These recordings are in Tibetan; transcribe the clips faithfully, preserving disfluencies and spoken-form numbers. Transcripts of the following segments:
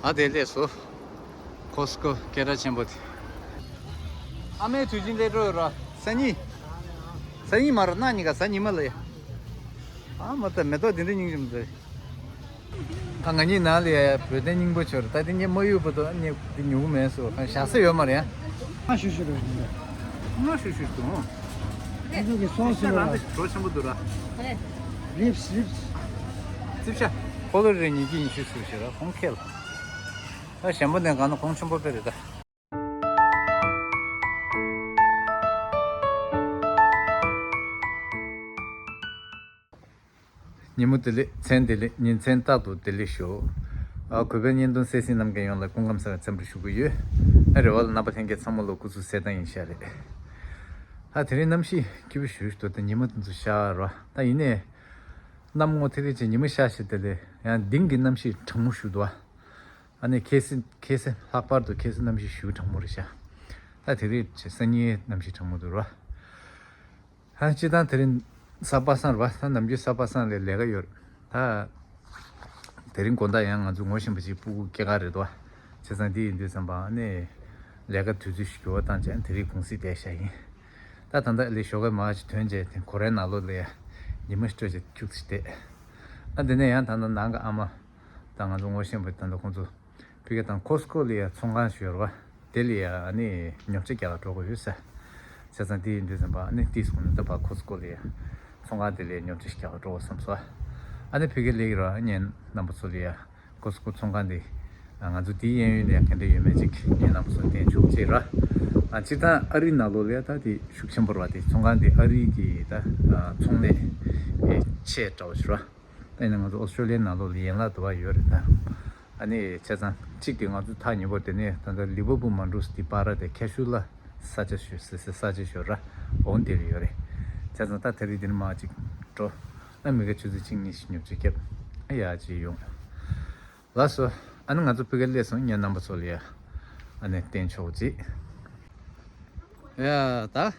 ཨ་དེ་སླེབས་སོང་། ཀོ་སི་ཀོ་སྐད་གྲགས་ཆེན་པོ་དེ། ཨ་མའི་དུས་ཆེན་སླེབས་འགྲོ་ཡོད་ར། སང་ཉིན། སང་ཉིན་མ་ར་གནངས་ཉིན་ག་གཟའ་ཉི་མ་ལ་ཡ། ཨ་མ་ད་མེ་ཏོག་དེ་འདྲ་སྙིང་རྗེ་མི་འདུག་ད་ང་གཉིས་ནང་ལ་ཡ་བོད་དོན་སྙིང་པོ་ཆོར་ད་དེ་ངས་མ་གཡུག་བར་དུ་ཨ་ནི་དེ་ཉོ་གི་མེད་སོ། གང་བཞག་ས་ཡོད་མ་རེད་ཡ། ང་ཤུ་ཤུ་རེད་འདུག་ང་ཤུ་ཤུ་འདུག་ཁོང་ཚོ་གི་སོང་ཟིན་ར། རང་ད་གྲོ་ཆེན་པོ་འདུག་ར། རེད། རིབས་རིབས། རྩིབ་ཤ། ཁོ་ལོ་རེ་ཉིས་ཀྱི་ཉི་ཤུ་ཟུར་ཤེ་ར་ཁོང་ཁེལ། ད་གཞན་པ་ནས་གང་ན་གོང་ཆེན་པོ་དཔེ་རེད་ད། ཉིན་མོ་བདེ་ལེགས། མཚན་བདེ་ལེགས། ཉིན་མཚན་རྟག་ཏུ་བདེ་ལེགས་ཤོག་ཨ་གུས་པའི་བརྙན་ཐུང་གསན་གཟིགས་རྣམ་མཁན་ཡོངས་ལ་སྐུ་ཁམས་བཟང་བའི་འཚམས་འདྲི་ཞུ་གི་ཡོད། ཨ་རེ་བ་ལ་རྣམ་པ་ལྷན་རྒྱས་ཚང་མ་ལོ་སྐུ་གཟུགས་གསལ་ཐང་ཡིན་ཤག་རེད། ཨ་དེ་རིང་གནམ་གཤིས་སྐྱིད་པོ་ཞེ་པོ་ཞིག་འདུག་ད་ཉི་མ་དེ་ཚོ་ཤར་ར། ད་ཡིན་ནའི། གནམ་ངོ་ཐིག་ལེ་ཅན་ཉི་མ་ཤར་ཞིག་དེ་ལས་ཡང་དིང་གི་གནམ་གཤིས་གྲང་མོ་ཞིག་འདུག་ཨ། ཨ་ནི་ཁ་སང་ཁ་སང་ལྷག་པར་དུ་ཁ་སང་གནམ་གཤིས་ཞེ་པོ་གྲང་མོ་རེད་ཤག་ད་དེ་རིང་བྱས་སང་ཉིན་གནམ་གཤིས་གྲང་མོ་འདུག་ར། ཨ་སྤྱིར་བཏང་དེ་རིང་གཟའ་པ་སངས་རེད་པ། ད་ནམ་རྒྱུན་གཟའ་པ་སངས་ལ་ལས་ཀ་ཡོད་རེད། ད་དེ་རིང་དགོང་དག་ཡང་ང་ཚོ་ངོ་ཤེས་པ་ཅིག་སྤུ་གུ་སྐྱེས་སྐར་རེད་དོ། བྱས་ཙང་འདི་ཡིན་དུས་ཙམ་པ་ཨ་ནི་ལས་ཀ་དུས་ཚོད་ཞིག་འགྱུར་བ་བཏང་བྱས་དེ་རིང་གུང་སེང་བསྡད་བཞག་ཡིན། ད་ད་ལྟ་ལས་ཞོགས་ཀས་མར་ཅིག་ཐོན་བྱས་དེ་སྒོ་རའི་ནང་ལོགས་ལ་ཡ་ཉི་མ་ཞིག་སྤྲོད་བྱས་ཁྱུག་ཙམ་བསྡད། ཨ་འདི་ནས་ཡང་ད་ལྟ་ནང་གི་ཨ་མ་དང་ང་ཚོ་ངོ་ཤེས་པ་ད་ལྟ་ཁོང་ཚོ་ཕ་གི་དང་ཀོ་སི་ཀོ་ལ་ཡ་ཚོང་ཁང་ཞིག་ཡོད་རེད་པ། དེ་ལ་ཡ་ཨ་ནི་ཉོ་ཆ་རྒྱག་ག་འགྲོ་དགོས་ཡོད་ས། བྱས་ཙང་དེ་ཡིན་དུས་ཙམ་པ་ཨ་ནི་ཏིས་ཁོང་ནི་ད་བར་ཀོ་སི་ཀོ་ལ་ཡ་ཚོང་ཁང་དེ་ལ་ཡ་ཉོ་ཆ་ཞིག་རྒྱག་ག་འགྲོ་དགོས་བསམ་སོང་། ཨ་ནི་ཕ་གི་ལ་ཡ་ར་ངའི་རྣམ་པ་ཚོ་ལ་ཡ། ཀོ་སི་ཀོ་ཚོང་ཁང་འདི། ང་ཚོ་འདིའི་གཡས་གཡོན་ལ་ག་འདྲ་ཡོད་མེད་ཅིག་ངའི་རྣམ་པ་ཚོར་བསྟན་ཆོག་ཅེས་ར། ཨ་སྤྱིར་བཏང་ཨ་རིའི་ནང་ལོགས་ལ་ད་དེ་ཤུགས་ཆེན་པོ་རེད་པ། དེ་ཚོང་ཁང་འདི་ཨ་རིའི་གི་ད་ཚོང་ལས་ཆེ་དྲགས་པ་ཞིག་ར། ད་ཡིན་ན་ང་ཚོ་ཨོ་སི་ཀྲོ་ལི་ཡའི་ནང་ལོགས་ལ་ཡན་ལག་དུ་བ་ཡོད་རེད་ད། ཨ་ནི་བྱས་ཙང་གཅིག་དེ་ང་ཚོ་ཐག་ཉེ་པོ་དེ་ནས་ད་ལྟ་ལི་ཝར་པུལ་མ་འགྲོ་ས་དེ་བར་ར་དེ་ཁ་ཤུལ་ལ་ས་ཆ་ཞུ་ས་ས་ས་ཆ་ཞུ་ར། འོང་དེ་ལ་ཡོད་རེད། བྱས་ཙང་ད་དེ་རིང་འདི་ནས་མར་ཅིག་འགྲོ། ཨ་མི་ཁ་ཆུ་ཚོད་གཅིག་གཉིས་ཤིག་ཉོ་ཆ་བརྒྱབ། ཨ་ཡ་ཅིག་ཡོང་། ལགས་སོ། ཨ་ནི་ང་ཚོ་ཕ་གིར་སླེབས་སོང་། ངའི་རྣམ་པ་ཚོ་ལ་ཡ། ཨ་ནི་བསྟན་ཆོག་ཅིག་ཡ་ད།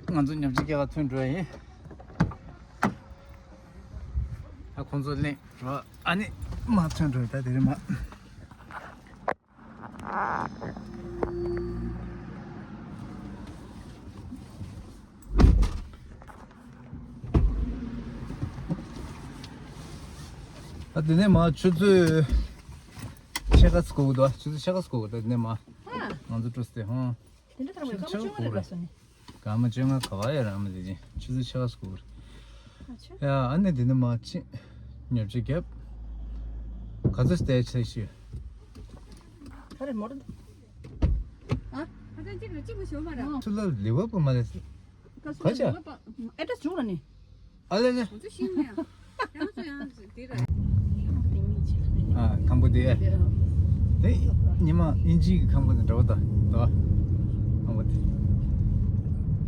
ང་ཚོ་ཉོ་ཆ་རྒྱག་ག་ཐོན་འགྲོ་ཡ་ཡིན། ཨ་ཁོང་ཚོ་གླེང་འགྲོ། ཨ་ནི་མར་ཐོན་འགྲོ་ཡ་ད་དེ་རིང་མ། ཨ་དེ་ནས་མར་ཆུ་ཚོད་ཕྱེད་ཀ་ཙམ་འགོར་གི་འདུག་ཆུ་ཚོད་ཕྱེད་ཀ་ཙམ་འགོར་གི་འདུག་དེ་ནས་མར་ང་ཚོ་འགྲོ་སྟེ་ཧོ། དེ་འདྲ་ཐར་བའི་སྐར་མ་བཅོ་ལྔ་རེད་པ་སོ་ནི། སྐར་མ་བཅོ་ལྔ་ག་བ་ཡ་རང་མི་དེ་ཅིང་ཆུ་ཚོད་ཕྱེད་ཀ་ཙམ་འགོར་གི་རེད། ཨ་ཆུ། ཡ་ཨ་ནི་དེ་ནས་མར་ཕྱིན། ཉོ་ཆ་བརྒྱབ། ག་ཚོད་སྟེ་ཆ་ཤི། ག་རེ་མོ་རེད། ཨ། ཁ་སང་གཅིག་ལ་གཅིག་པུ་ཞོ་མ་ར། ཚུར་ལ་ལི་ཝར་པུལ་མ་ལས། ཁ་སང་ལི་ཝར་པུལ་ཨེ་ཌི་རེ་སི་བྱུང་ར་ནི། ཨ་ལེ་ལེ། ཁོང་ཚོ་ཤེས་ནི་ཡ། ཡང་ཚོ་ཡང་དེ་ར། ཨ་ཁང་པ་དེ། དེ་ཉི་མ་དབྱིན་ཇི་གི་ཁང་པ་དེ་འདྲ་བོ་དང་དོ། ཁང་པ་དེ།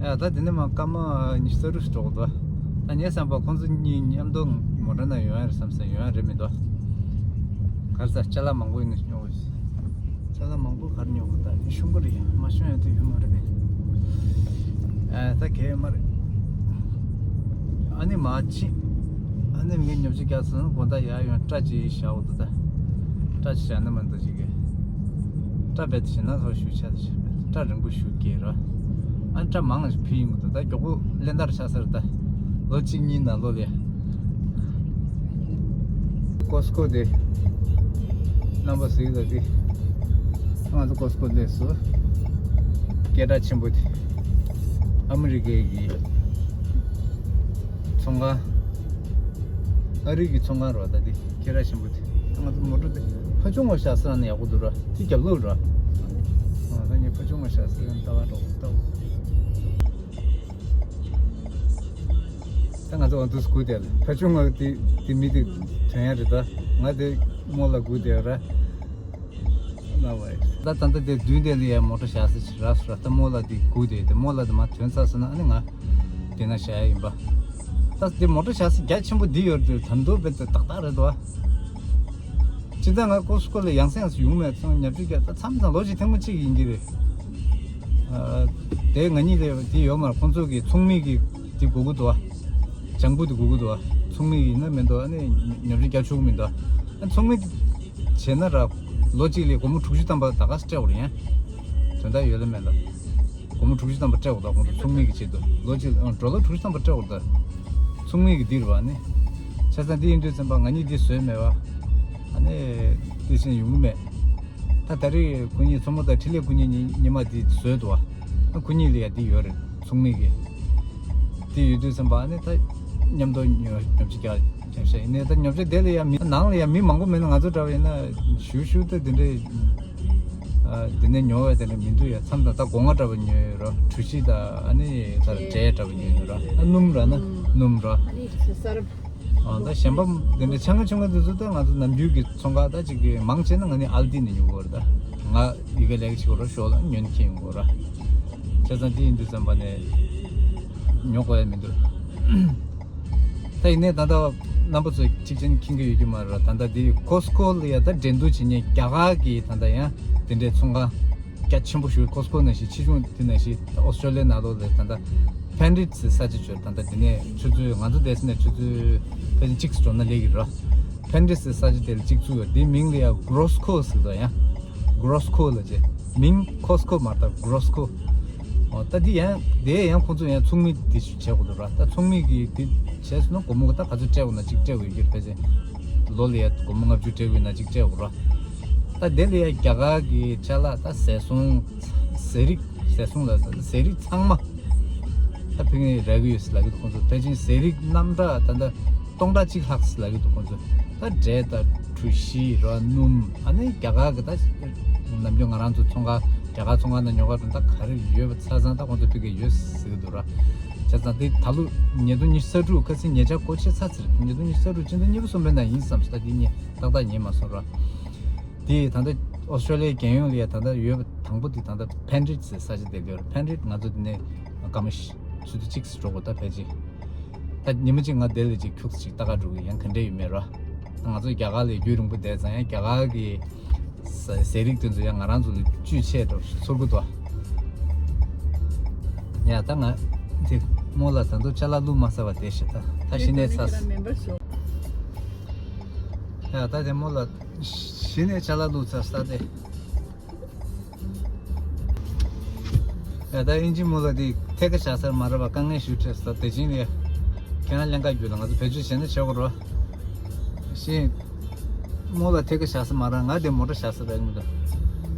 ཡ་ད་དེ་ནས་མར་སྐར་མ་ཉི་ཤུ་རྩ་དྲུག་འགྲོ་གི་འདུག་ད་ངའི་བསམ་པ་ཁོང་ཚོ་གཉིས་མཉམ་དུ་མོ་ཊ་ནང་ཡོང་ཡ་རེད་བསམ་སོང་། ཡོང་ཡ་རེད་མི་འདུག་ག་རེ་ཟ་ཅ་ལག་མང་པོ་ཡིན་ན་ཉོ་དགོས། ཅ་ལག་མང་པོ་ག་རེ་ཉོ་དགོས། ད་ཤོང་གི་རེད། མ་ཤོང་ཡ་དེ་ཡོད་མ་རེད། ཨ་ད་གལ་ཡོད་མ་རེད། ཨ་ནི་མར་ཕྱིན། ཨ་ནི་ངས་ཉོ་ཆ་བརྒྱབ་སོང་། དགོང་དག་ཡར་ཡོང་སྐྲ་ཅིག་བཞར་དགོས་འདུག་ད་སྐྲ་ཅིག་བཞར་ན་མ་འདུག་ཅིག་གི། སྐྲ་རྦད་དེ་བཞར་ན་ཚོ་ཞུ་ཆ་ད་བཞར། སྐྲ་རིང་པོ་ཞུ་གི་ར། ཨ་སྐྲ་མང་ཞིག་ཕུད་ཡིན་དགོས་འདུག་ད་མགྱོགས་པོ་སླེབས་ཐར་ཆགས་ས་རེད་ད། ལོ་གཅིག་གཉིས་ནང་ལོགས་ལ་ཡ། ཀོ་སི་ཀོ་དེ། རྣམ་པ་གཟིགས་ད་དེ། ང་ཚོ་ཀོ་སི་ཀོ་སླེབས་སོང་། སྐད་གྲགས་ཆེན་པོ་དེ། ཨ་མི་རི་ཀའི་གི་ཚོང་ཁང་། ཨ་རི་གི་ཚོང་ཁང་རེད་པ། ད་དེ་སྐད་གྲགས་ཆེན་པོ་དེ། ང་ཚོ་མོ་ཊ་དེ་ཕར་ཕྱོགས་ངོས་བཞག་ས་ན་ཡག་པོ་འདུག་ར། དེ་རྒྱབ་ལོགས་ར། ང་ད་ངས་ཕར་ཕྱོགས་ངོས་བཞག་ས་ན་ལྟ་བ་འགྲོ་ལྟ་བ། ད་ང་ཚོ་འོ་འདུག་སྒུག་བསྡད་ལ། ཕར་ཕྱོགས་ང་དེ་དེ་མི་དེ་ཐོན་ཡ་རེད་ད། ང་དེ་མོ་ལ་སྒུག་བསྡད་ར། ལ་བ་ཡ། ད་ད་ལྟ་དེ་མདུན་དེ་ལ་ཡ་མོ་ཊ་བཞག་ས་ཅིག་རག་སོང་ར། ད་མོ་ལ་དེ་སྒུག་བསྡད་དེ་མོ་ལ་དེ་མར་ཐོན་ཚར་སོང་ན་ཨ་ནི་ང་དེ་ན་བཞག་ཡ་ཡིན་པ། ད་དེ་མོ་ཊ་བཞག་ས་རྒྱ་ཆེན་པོ་འདི་ཡོད་རེད། ད་མདོ་བེད་ཏག་ཏག་རེད་དོ། སྤྱིར་བཏང་ང་ཀོ་སི་ཀོ་ལ་ཡང་སེ་ཡང་སེ་ཡོང་མེད་སོང་། ཉབ་ཆུ་རྒྱག་ད་མཚམས་མཚམས་ལོ་གཅིག་ཐེངས་མ་གཅིག་ཡིན་གྱི་རེད། ཨ་དེ་ང་གཉིས་ལས་དེ་ཡོད་མ་རེད། ཁོང་ཚོ་གི་ཚོགས་མི་གི་དེ་དགོས་ཀྱི་འདུག་ཨ། ལྗང་བུ་དེ་དགོས་ཀྱི་འདུག་ཨ། ཚོགས་མི་ཡིན་ན་མི་འདུག་ཨ་ནི་ཉབ་ཆུ་རྒྱག་ཆོག་གི་མི་འདུག་ཨ། ཚོགས་མི་བྱས་ན་ར་ ལོ་གཅིག་ལ་སྒོར་མོ་དྲུག་ཅུ་ཐམ་པ་ད་ག་སྤྲད་དགོས་རེད་ཡ། དོན་དག་ཡོད་ལ་མེད་ལ། སྒོར་མོ་དྲུག་ཅུ་ཐམ་པ་སྤྲད་དགོས་ད་ཁོང་ཚོ་ཚོགས་མི་གི་ཆེད་དུ་ལོ་གཅིག་ཨ་འགྲོ་ལོ་དྲུག་ཅུ་ཐམ་པ་སྤྲད་དགོས་ད། ཚོགས་མི་གི་འདིར་བ་ནི། བྱས་ཙང་འདི་ཡིན་དུས་ཙམ་པ་ང་གཉིས་འདི་བཟོས་མེད་བ། ཨ་ནི། འདི་བཞིན་ཡོང་གི་མེད། ད་ད་རེས་སྐུ་ཉིད་མཚོ་མོ་དང་འཕྲིན་ལས་སྐུ་ཉིད་གཉིས་ཉི་མ་འདི་བཟོས་འདུག་བ། ཨ་སྐུ་ཉིད་ལ་ཡ་འདི་ཡོད་རེད་ཚོགས་མི་གི། འདི་ཡོད་དུས་ཙམ་པ་ཨ་ནི་ད་མཉམ་དུ་ཉོ་ཉོ་ཆ་རྒྱག་རྒྱག་ཤག་ཡིན་ནའི་ད་ཉོ་ཆ་དེ་ལ་ཡ་མི་ནང་ལ་ཡ་མི་མང་པོ་མེད་ན་ང་ཚོ་འདྲ་བ་ཡིན་ན་ཞུ་ཞུ་ད་དེ་འདྲའི། ཨ་དེ་ནས་ཉོ་བའི་དེ་འདྲ་མི་འདུག་ཡ། མཚམས་དང་ད་སྒོ་ང་འདྲ་བ་ཉོས་ཡོད་ར་གྲུ་བཞི་དང་ཨ་ནི་ད་འབྲས་འདྲ་བ་ཉོས་ཡོད་ར། ཨ་སྣུམ་ར་ན་སྣུམ་ར། ཨ་ནི་གསར། ཨ་ད་གཞན་པ་འདི་འདྲ་ཆང་ཁ་ཆུང་ཁ་འདི་ཚོ་ད་ང་ཚོ་ནམ་རྒྱུན་གྱི་ཚོང་ཁང་ད་ཅིག་གི་མང་ཆེ་ན་ང་ནི་ཨལ་ཌི་ནས་ཉོ་གི་ཡོད་རེད། ད་ང་ཡི་གེ་ལས་ཀ་བྱེད་གི་ར་ཞོགས་ལ་ཉོས་ནས་འཁྱེར་ཡོང་གི་ར། བྱས་ཙང་འདི་ཡིན་དུས་ཙམ་པ་ནས་ཉོ་དགོས་ཡ་མི་འདུག་ད་ཡིན་ནའི་ད་ལྟ་རྣམ་པ་ཚོས་གཅིག་ཅན་མཁྱེན་གྱི་ཡོད་ཀྱི་མ་རེད། ད་ལྟ་འདི་ཀོ་སི་ཀོ་ལ་ཡ་ད་འགྲན་བསྡུར་བྱེད་མཁན་རྒྱ་གར་གྱི་ད་ལྟ་ཡང་དེ་འདྲའི་ཚོང་ཁང་རྒྱ་ཆེན་པོ་ཞིག་ཀོ་སི་ཀོ་ནང་བཞིན་ཆེ་ཆུང་དེ་ནང་བཞིན་ཨོ་སི་ཀྲོ་ལི་ཡའི་ནང་ལོགས་ལ་ད་ལྟ་ཕན་རིད་ཟེར་ས་ཆ་ཅིག་ཡོད། ད་ལྟ་འདི་ནས་ཆུ་ཚོད་ང་ཚོ་བསྡད་ས་ནས་ཆུ་ཚོད་ཕལ་ཆེར་གཅིག་ཙམ་འགྲོ་ན་སླེབས་ཀྱི་རེད། ཕན་རིད་ཟེར་ས་ཆ་དེ་ལ་གཅིག་བཙུགས་ཡོད། དེའི་མིང་ལ་ཡ་གྷོ་རོ་སི་ཀོ་ཟེར་གྱི་འདུག་ཡ། གྷོ་རོ་སི་ཀོ་ལབ་བྱས། མིང་ཀོ་སི་ཀོ་མ་རེད་ད་གྷོ་རོ་སི་ཀོ། ཨོ་ད་འདི་ཡང་དེ་ཡང་ཁོང་ཚོ་ཡང་ཚོགས་མི་འདི་ཞིག་བྱེད་དགོས་འདུག་ར། ད་ཚོགས་མི་གིས་འདི་བྱས་སོང་ན་སྒོར་མོ་ད་ག་ཚོད་སྤྲད་དགོས་ན་གཅིག་སྤྲད་དགོས་ཡོད་རྒྱུ་རེད། ཕལ་ཆེར་ལོ་ལ་ཡ་སྒོར་མོ་ལྔ་བཅུ་སྤྲད་དགོས་ན་གཅིག་སྤྲད་དགོས་ར། ད་དེ་ལ་ཡ་རྒྱ་གར་གྱི་ཅ་ལག་ད་ཟས་སོང་། ཟས་རིགས་ཟས་སོང་ལ་ཟས་རིགས་ཚང་མ་ད་ཕ་གིར་རག་གི་ཡོད་ཟེར་ལབ་ཀྱི་འདུག་ཁོང་ཚོ་ཕལ་ཆེར་ཟས་རིགས་རྣམ་གྲངས་ད་ལྟ་སྟོང་ཕྲག་གཅིག་ལྷག་ཟེར་ལབ་ཀྱི་འདུག་ཁོང་ཚོ་ད་འབྲས་དང་གྲུ་བཞི་ར་སྣུམ་ཨ་ནི་རྒྱ་གར་གྱི་ད་ནམ་རྒྱུན་ང་རང་ཚོ་ཚོང་ཁང་རྒྱ་གར་ཚོང་ཁང་ནང་ཉོ་ག་འགྲོ་ད་ག་རེ་ཡོད་པ་ཚང་ཚང་ད་ཁོང་ཚོ་ཕ་གིར་ཡོད་ཟེར་གྱི་འདུག་ར། བྱས་ཙང་དེ་ད་ལོ་ཉིས་སྟོང་ཉི་ཤུ་རྩ་དྲུག་ཁ་སང་ཉེ་ཆར་སྒོ་ཕྱེ་ཚར་ཚར་ཉིས་སྟོང་ཉི་ཤུ་རྩ་དྲུག་སྤྱི་ཟླ་གཉིས་པ་གསུམ་པའི་ནང་ཡིན་བསམ་ད་དེ་ཉིད་ཏག་ཏག་ཉན་མ་སོང་ར། དེ་ད་ལྟ་ཨོ་སི་ཀྲོ་ལི་ཡའི་རྒྱལ་ཡོངས་ལ་ཡ་ད་ལྟ་ཡོད་པ་དང་པོ་དེ་ད་ལྟ་ཕན་རིད་ཟེར་ས་ཆ་དེ་ཡོད་རེད། ཕན་རིད་ང་ཚོ་དེ་ནས་སྐར་མ་བཞི་ཆུ་ཚོད་གཅིག་ཙམ་འགྲོ་དགོས་ད་ཕལ་ཆེར། ད་ཉི་མ་གཅིག་ང་དེ་ལ་ཅིག་ཁྱུག་ཙམ་ཅིག་ལྟ་ག་འགྲོ་གི་ཡང་ག་འདྲ་ཡོད་མེད་ར། ང་ཚོ་རྒྱ་གར་ལ་རྒྱུན་རིང་པོ་བསྡད་ཙང་ཡང་རྒྱ་གར་གྱི་ཟས་རིགས་དེ་ཚོ་ཡང་ང་རང་ཚོ་ལ་བཅུད་ཆེ་འགྲོ་ཚོར་གི་འདུག་ཡ་ད་ང་དེ་རྨོ་ལགས་ད་དུང་ཅ་ལག་བླུགས་མ་ཚར་བ་དེ་ཞིག་ད་ད་གཞི་ནས་ཚར། ཡ་ད་དེ་རྨོ་ལགས་གཞི་ནས་ཅ་ལག་བླུགས་ཚར་ས་དེ། ཡ་ད་ཨིན་ཇི་རྨོ་ལགས་དེ་ཐད་ཀར་བཞག་ས་མ་རེད་པ། དཀའ་ངལ་ཞིག་འཕྲད་སོང་། དེ་བཞིན་ལ་ཁྱེད་རང་ལེན་ཁ་བརྒྱུད་ལ་ང་ཚོ་བེད་སྤྱོད་བྱས་ན་བྱེད་དགོས་རེད་པ། ཤེས། རྨོ་ལགས་ཐད་ཀར་བཞག་ས་མ་རེད། ང་དེ་མོ་ཊ་བཞག་ས་རེད་མི་འདུག་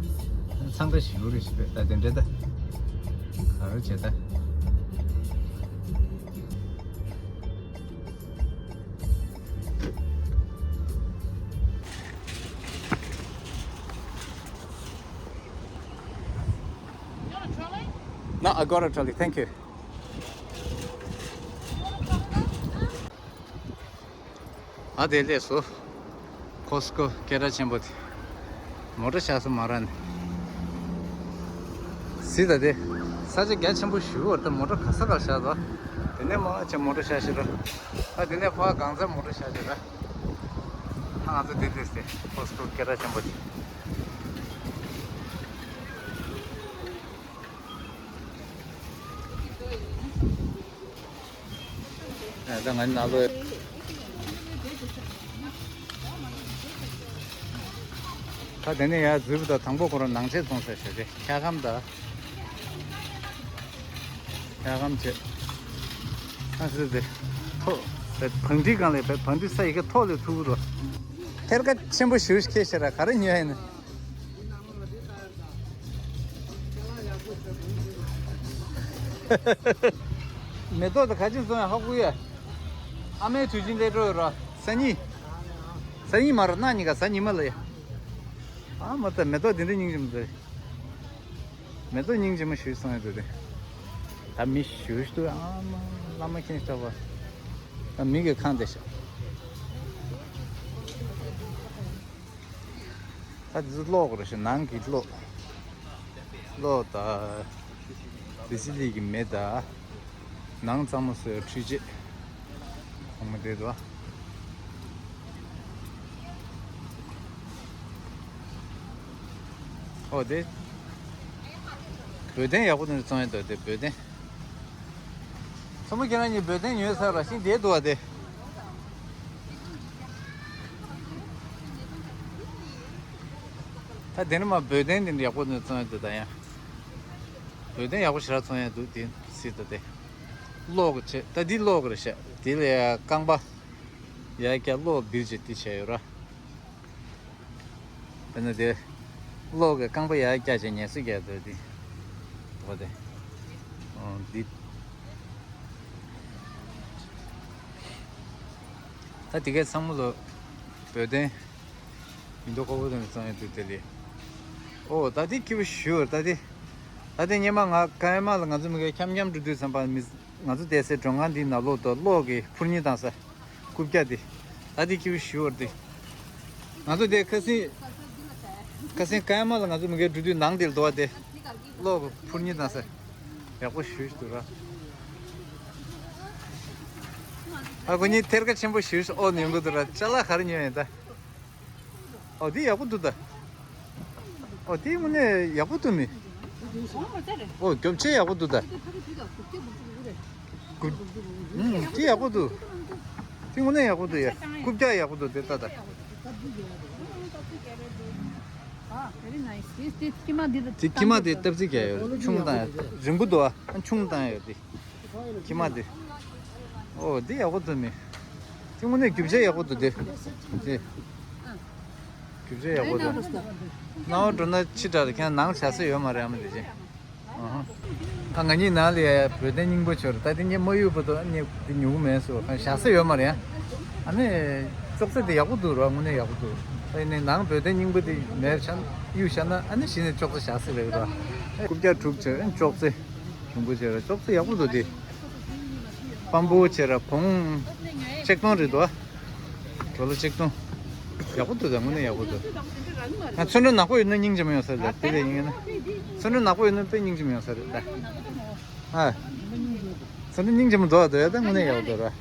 འཚང་ཁ་ཞིག་ཡོད་རེད་ཞིག་རེད་ད་དེ་འདྲ་ད། ག་རེ་བྱེད་ད། No, I got a trolley. Thank you. ཨ་དེ་ལས་སོ། ཀོ་སི་ཀོ་སྐད་གྲགས་ཆེན་པོ་དེ། མོ་ཊ་བཞག་ས་མ་རག་ནས། གཟིགས་དང་དེ། ས་ཆ་རྒྱ་ཆེན་པོ་ཞིག་འོར་ད་མོ་ཊ་ག་ས་གར་བཞག་དོ། དེ་ནས་མ་ཆེ་མོ་ཊ་བཞག་ཤི་ར། ཨ་དེ་ནས་ཕ་གང་ས་མོ་ཊ་བཞག་ཤི་ར། ཨ་ང་ཚོ་དེ་དེ་སེ་ཀོ་སི་ཀོ་སྐད་གྲགས་ཆེན་པོ་དེ། ད་ང་ནང་ལོགས། ད་དེ་ནས་ཡར་འཛུལ་བ་དང་དང་པོ་ཁོ་རང་ནང་ཆས་བཙོང་ས་ཞིག་རེད། འཁྱག་སྒམ་དང་། འཁྱག་སྒམ་བྱས། ཨ་ཙི་ཙི། ཐོག་བང་སྒྲིག་སྒང་ལ་བང་སྒྲིག་ས་ཡི་གེ་ཐོག་ལས་ཐུག་གི་འདུག་ཐེར་ཀ་ཆེན་པོ་ཞེ་པོ་ཞིག་འཁྱེར་ཤག་ར། ག་རེ་ཉོ་ཡིན་ན། མེ་ཏོག་དེ་ག་ཅིག་བཙོང་ཡ་ཧ་གོ་ཡ། ཨ་མའི་དུས་ཆེན་སླེབས་འགྲོ་ཡོད་ར། སང་ཉིན། སང་ཉིན་མ་ར་གནངས་ཉིན་ག་གཟའ་ཉི་མ་ལ་ཡ། ཨ་མ་ད་མེ་ཏོག་དེ་འདྲ་སྙིང་རྗེ་མོ་ཟེར། མེ་ཏོག་སྙིང་རྗེ་མོ་ཞིག་བཙོང་ཡ་འདུག་དེ། ད་མི་ཞུ་ཞུ་འདུག་ཨ་མ་བླ་མ་མཁྱེན་ཤག་པ། ད་མི་གི་ཁང་དེ་ཤག་ད་དེ་ཚོ་གློག་རེད་ཤག་ནང་གི་གློག་གློག་དང་། བི་ཇི་ལི་གི་མེ་དང་། ནང་གཙང་མ་བཟོ་ཡ་འཕྲུལ་ཆས། ཁོང་མ་དེ་དོ། ཨོ་དེ། འབོལ་གདན་ཡག་པོ་དེ་ཚོང་ཡ་དོ་དེ་འབོལ་གདན། ཚོ་མོ་ཁྱེད་རང་གཉིས་འབོལ་གདན་ཉོས་ཚར་ར་ཤིང་དེ་དུ་བ་དེ། ད་དེ་ནི་མ་བོད་དོན་དེ་འདྲ་ཡག་པོ་ནས་བཙོང་ཡ་འདུག་ད་ཡང་། བོད་དོན་ཡག་པོ་ཞེ་དྲག་བཙོང་ཡ་འདུག་དེ་སྲིད་ད་དེ། གློག་གི་ཆེད་ད་འདི་གློག་གི་རེད་ཤག་དེ་ལ་ཡ་རྐང་པ་ཡ་རྒྱ་གློག་འབིར་བྱེད་དེ་བྱས་ཡོད་ར། དཔེར་ན་དེ་གློག་གི་རྐང་པ་ཡར་བཀྱག་བྱས་ངལ་གསོ་རྒྱག་འདོད་དེ། འོ་དེ། འོ་འདི། ད་དེ་གའི་ཚང་མ་ལོ་བོད་དོན་མི་འདུག་ཁོ་བོ་དོན་གཙང་ཡོད་དུས་དེ་ལས། འོ་ད་དེ་སྐྱིད་པོ་ཞུ་ད་དེ། ད་དེ་སྙེ་མ་ང་ཀ་ཡ་མ་ལ་ང་ཚོ་མི་གའི་འཁྱམ་འཁྱམ་འགྲོ་དུས་ཙམ་པ་མི་ང་ཚོ་བསྡད་སའི་མགྲོན་ཁང་འདིའི་ནང་ལོགས་དུ་གློག་གི་འཕུར་མཉེ་བཏང་ས། རྐུབ་བཀྱག་དེ། ད་དེ་ཁྱེའུ་ཞུ་བར་དེ། ང་ཚོ་དེ་ཁ་སང་། ཁ་སང་ཀ་ཡ་མ་ལ་ང་ཚོ་མི་འགའ་འགྲོ་དུས་ནང་དེར་འདུག་བ་དེ། གློག་གི་འཕུར་མཉེ་བཏང་ས། ཡག་པོ་ཞུ་ཞུ་འདུག་ར། ཨ་ཁོ་གཉིས་ཐེར་ཀ་ཆེན་པོ་ཞུ་ཞུ་ཨོ་ཉོན་གི་འདུག་ར་ཅ་ལག་ག་རེ་ཉོས་ཡིན་ད། ཨོ་དེ་ཡག་པོ་འདུག་ད། ཨོ་དེ་དངོས་གནས་ཡག་པོ་འདུག་ནི། ཨོ་རྒྱོབ་ཆས་ཡག་པོ་འདུག་ད། དེ་ཡག་པོ་འདུག་དེ་དངོས་གནས་ཡག་པོ་འདུག་ཡ། རྐུབ་བཀྱག་ཡག་པོ་འདུག་དེ་ལྟ་ད། དེ་ཁྱི་མ་དེ་སྟབས་རྩིས་རྒྱག་ཡོད་ཆུང་དང་རིང་པོ་འདུག་ཨ་ཆུང་དང་ཡོད་དེ། ཁྱི་མ་དེ། ཨོ་དེ་ཡག་པོ་འདུག་ནི། དེ་དངོས་གནས་རྒྱུ་ཆ་ཡག་པོ་འདུག་དེ། དེ། རྒྱུ་ཆ་ཡག་པོ་འདུག་སྣང་བ་འགྲོ་ན་ཕྱི་དྲགས་ལ་ཁྱེད་ནང་བཞག་ས་ཡོད་མ་རེད་ཨ་མ་དེ་ཅན། ཨ་ང་གཉིས་ནང་ལ་ཡ་བོད་དོན་སྙིང་པོ་ཆོར་ད་དེ་ངས་མ་ཡོད་པ་དོ་ངས་དེ་ཉུག་མེད་སོ་བཞག་ས་ཡོད་མ་རེད་ཨ། ཨ་ནི་ཅོག་ཙེ་དེ་ཡག་པོ་འདུག་ར་དངོས་གནས་ཡག་པོ་འདུག་ཨ་ནི་ནང་བོད་དོན་སྙིང་པོ་དེ་མེད་ཆ་གཡུག་བཞག་ན་ཨ་ནི་གཞི་ནས་ཅོག་ཙེ་བཞག་ས་རེད་ར། རྐུབ་བཀྱག་དྲུག་ཆོད་ཨ་ནི་ཅོག་ཙེ། ཞུམ་པོ་བྱས་ར་ཅོག་ཙེ་ཡག་པོ་འདུག་དེ། སྤམ་པོ་བྱས་ར་བོང་། ཆིག་སྟོང་རེད་དོ། ཌོ་ལར་ཆིག་སྟོང་། ཡག་པོ་འདུག་ད་དངོས་གནས་ཡག་པོ་འདུག་ང་ཚོན་ཁྲ་ནག་པོ་ཡོད་ན་སྙིང་རྗེ་མོ་ཡོང་ས་རེད་ད་དེ་ལས་ཡིན་ན། ཚོན་ཁྲ་ནག་པོ་ཡོད་ན་དཔེ་སྙིང་རྗེ་མོ་ཡོང་ས་རེད་ད། ཨ། ཚོན་ཁྲ་སྙིང་རྗེ་མོ་འདུག་ཨ་འདུག་ཡ་ད་དངོས་གནས་ཡག་པོ་འདུག་ར།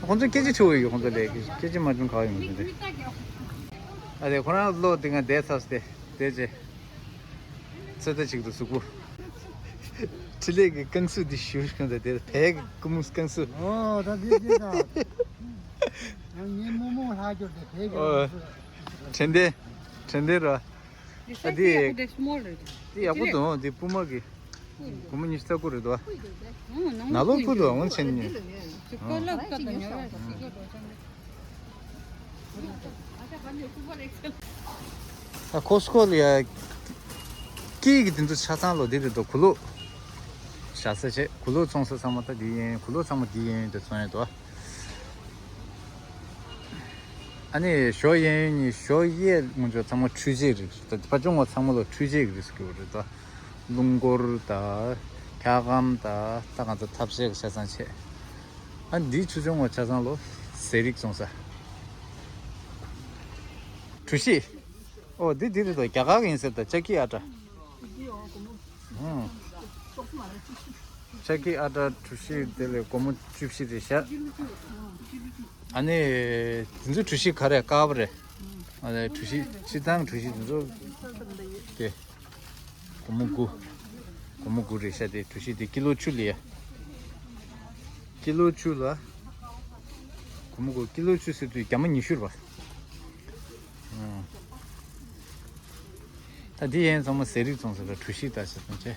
ཁོང་ཚོ་སྐད་ཆ་ཆུ་བོ་ཡོད་ཁོང་ཚོ་ལས་སྐད་ཆ་མ་བྱུང་ག་ཡོང་གི་འདུག་ཨ་དེ་ཁོ་རང་བློ་དེ་ང་བསྡད་ཚར་སྟེ་བསྡད་རྗེས། ཚོད་ལྟ་ཅིག་ཏུ་གཟུགས་པོ། འཕྲིན་ལས་ཀྱི་རྐང་གཟུགས་འདི་ཞུ་ཤིང་དང་དེར་བལ་གྱི་ཀུ་མུ་རྐང་གཟུགས། ཨོ་ད་འདི་འདི་ད། ངས་མོག་མོག་ལྷག་རྒྱུར་དེ་བལ་གྱི་ཨོ། རྐང་གཟུགས། དྲན་དེ། དྲན་དེ་ར། ཨ་འདི། འདི་ཡག་པོ་འདུག་འདི་པུ་མ་གི་སྒོར་མོ་ཉི་ཤུ་རྩ་དགུ་རེད་དོ། ནང་ལོགས་ཕུད་དུ་འོང་ཆེན་ཉིན། ཨ་ཁོ་སི་ཀོ་ལ་ཡ། སྐྱིད་ཀྱི་དེ་ཚོ་ཆ་ཚང་ལོ་འདི་རེད་དོ་གུ་ལུ། བཞག་ས་བྱས་གུ་ལུ་ཚོང་ས་ཚང་མ་ད་འདི་ཡིན་གུ་ལུ་ཚང་མ་འདི་ཡིན་དེ་ཚོང་ཡོད་དོ། ཨ་ནི་ཞོ་གཡས་གཡོན་གཉིས་ཞོ་གཡས་སྔོན་ཆོག་ཚང་མ་འཕྲུལ་ཆས་རིགས་ད་ཕ་ཆུང་བ་ཚང་མ་ལོ་འཕྲུལ་ཆས་ཀྱི་རིགས་སུ་གྱུར་རེད་དོ། རླུང་འཁོར་དང་འཁྱག་སྒམ་དང་ད་ང་ཚོ་ཐབ་ཤེས་ཀྱི་ཆ་ཚང་བྱས། ཨ་འདིའི་ཆུ་ཆུང་བ་ཆ་ཚང་ལོ་ཟས་རིགས་བཙོང་ས། གྲུ་བཞི། ཨོ་འདི་འདི་རེད་དོ་རྒྱ་གར་གྱི་ཡིན་ཟེར་ད་ཅ་ཀི་ཨ་ཏྲ། ཨོ། ཅ་ཀི་ཨ་ཏྲ་གྲུ་བཞི་དེ་ལས་སྒོར་མོ་བཅུ་བཞི་རེད་ཤག་ཨ་ནི། དེ་ཚོ་གྲུ་བཞི་ག་རེ་དཀར་པོ་རེད། ཨ་ནི་གྲུ་བཞི་སྤྱིར་བཏང་གྲུ་བཞི་དེ་ཚོ། དེ། སྒོར་མོ་དགུ། སྒོར་མོ་དགུ་རེད་ཤག་དེ་གྲུ་བཞི་དེ་ཀི་ལོ་བཅུ་ལ་ཡ། ཀི་ལོ་བཅུ་ལ། སྒོར་མོ་དགུ་ཀི་ལོ་བཅུ་ཟེར་དུས་རྒྱ་མ་ཉི་ཤུ་རེད་པ། ཨང་། ད་འདི་ཡན་ཚང་མ་ཟས་རིགས་བཙོང་ཟེར་ལ་གྲུ་བཞི་ལྟ་ཟེར་དང་བྱས།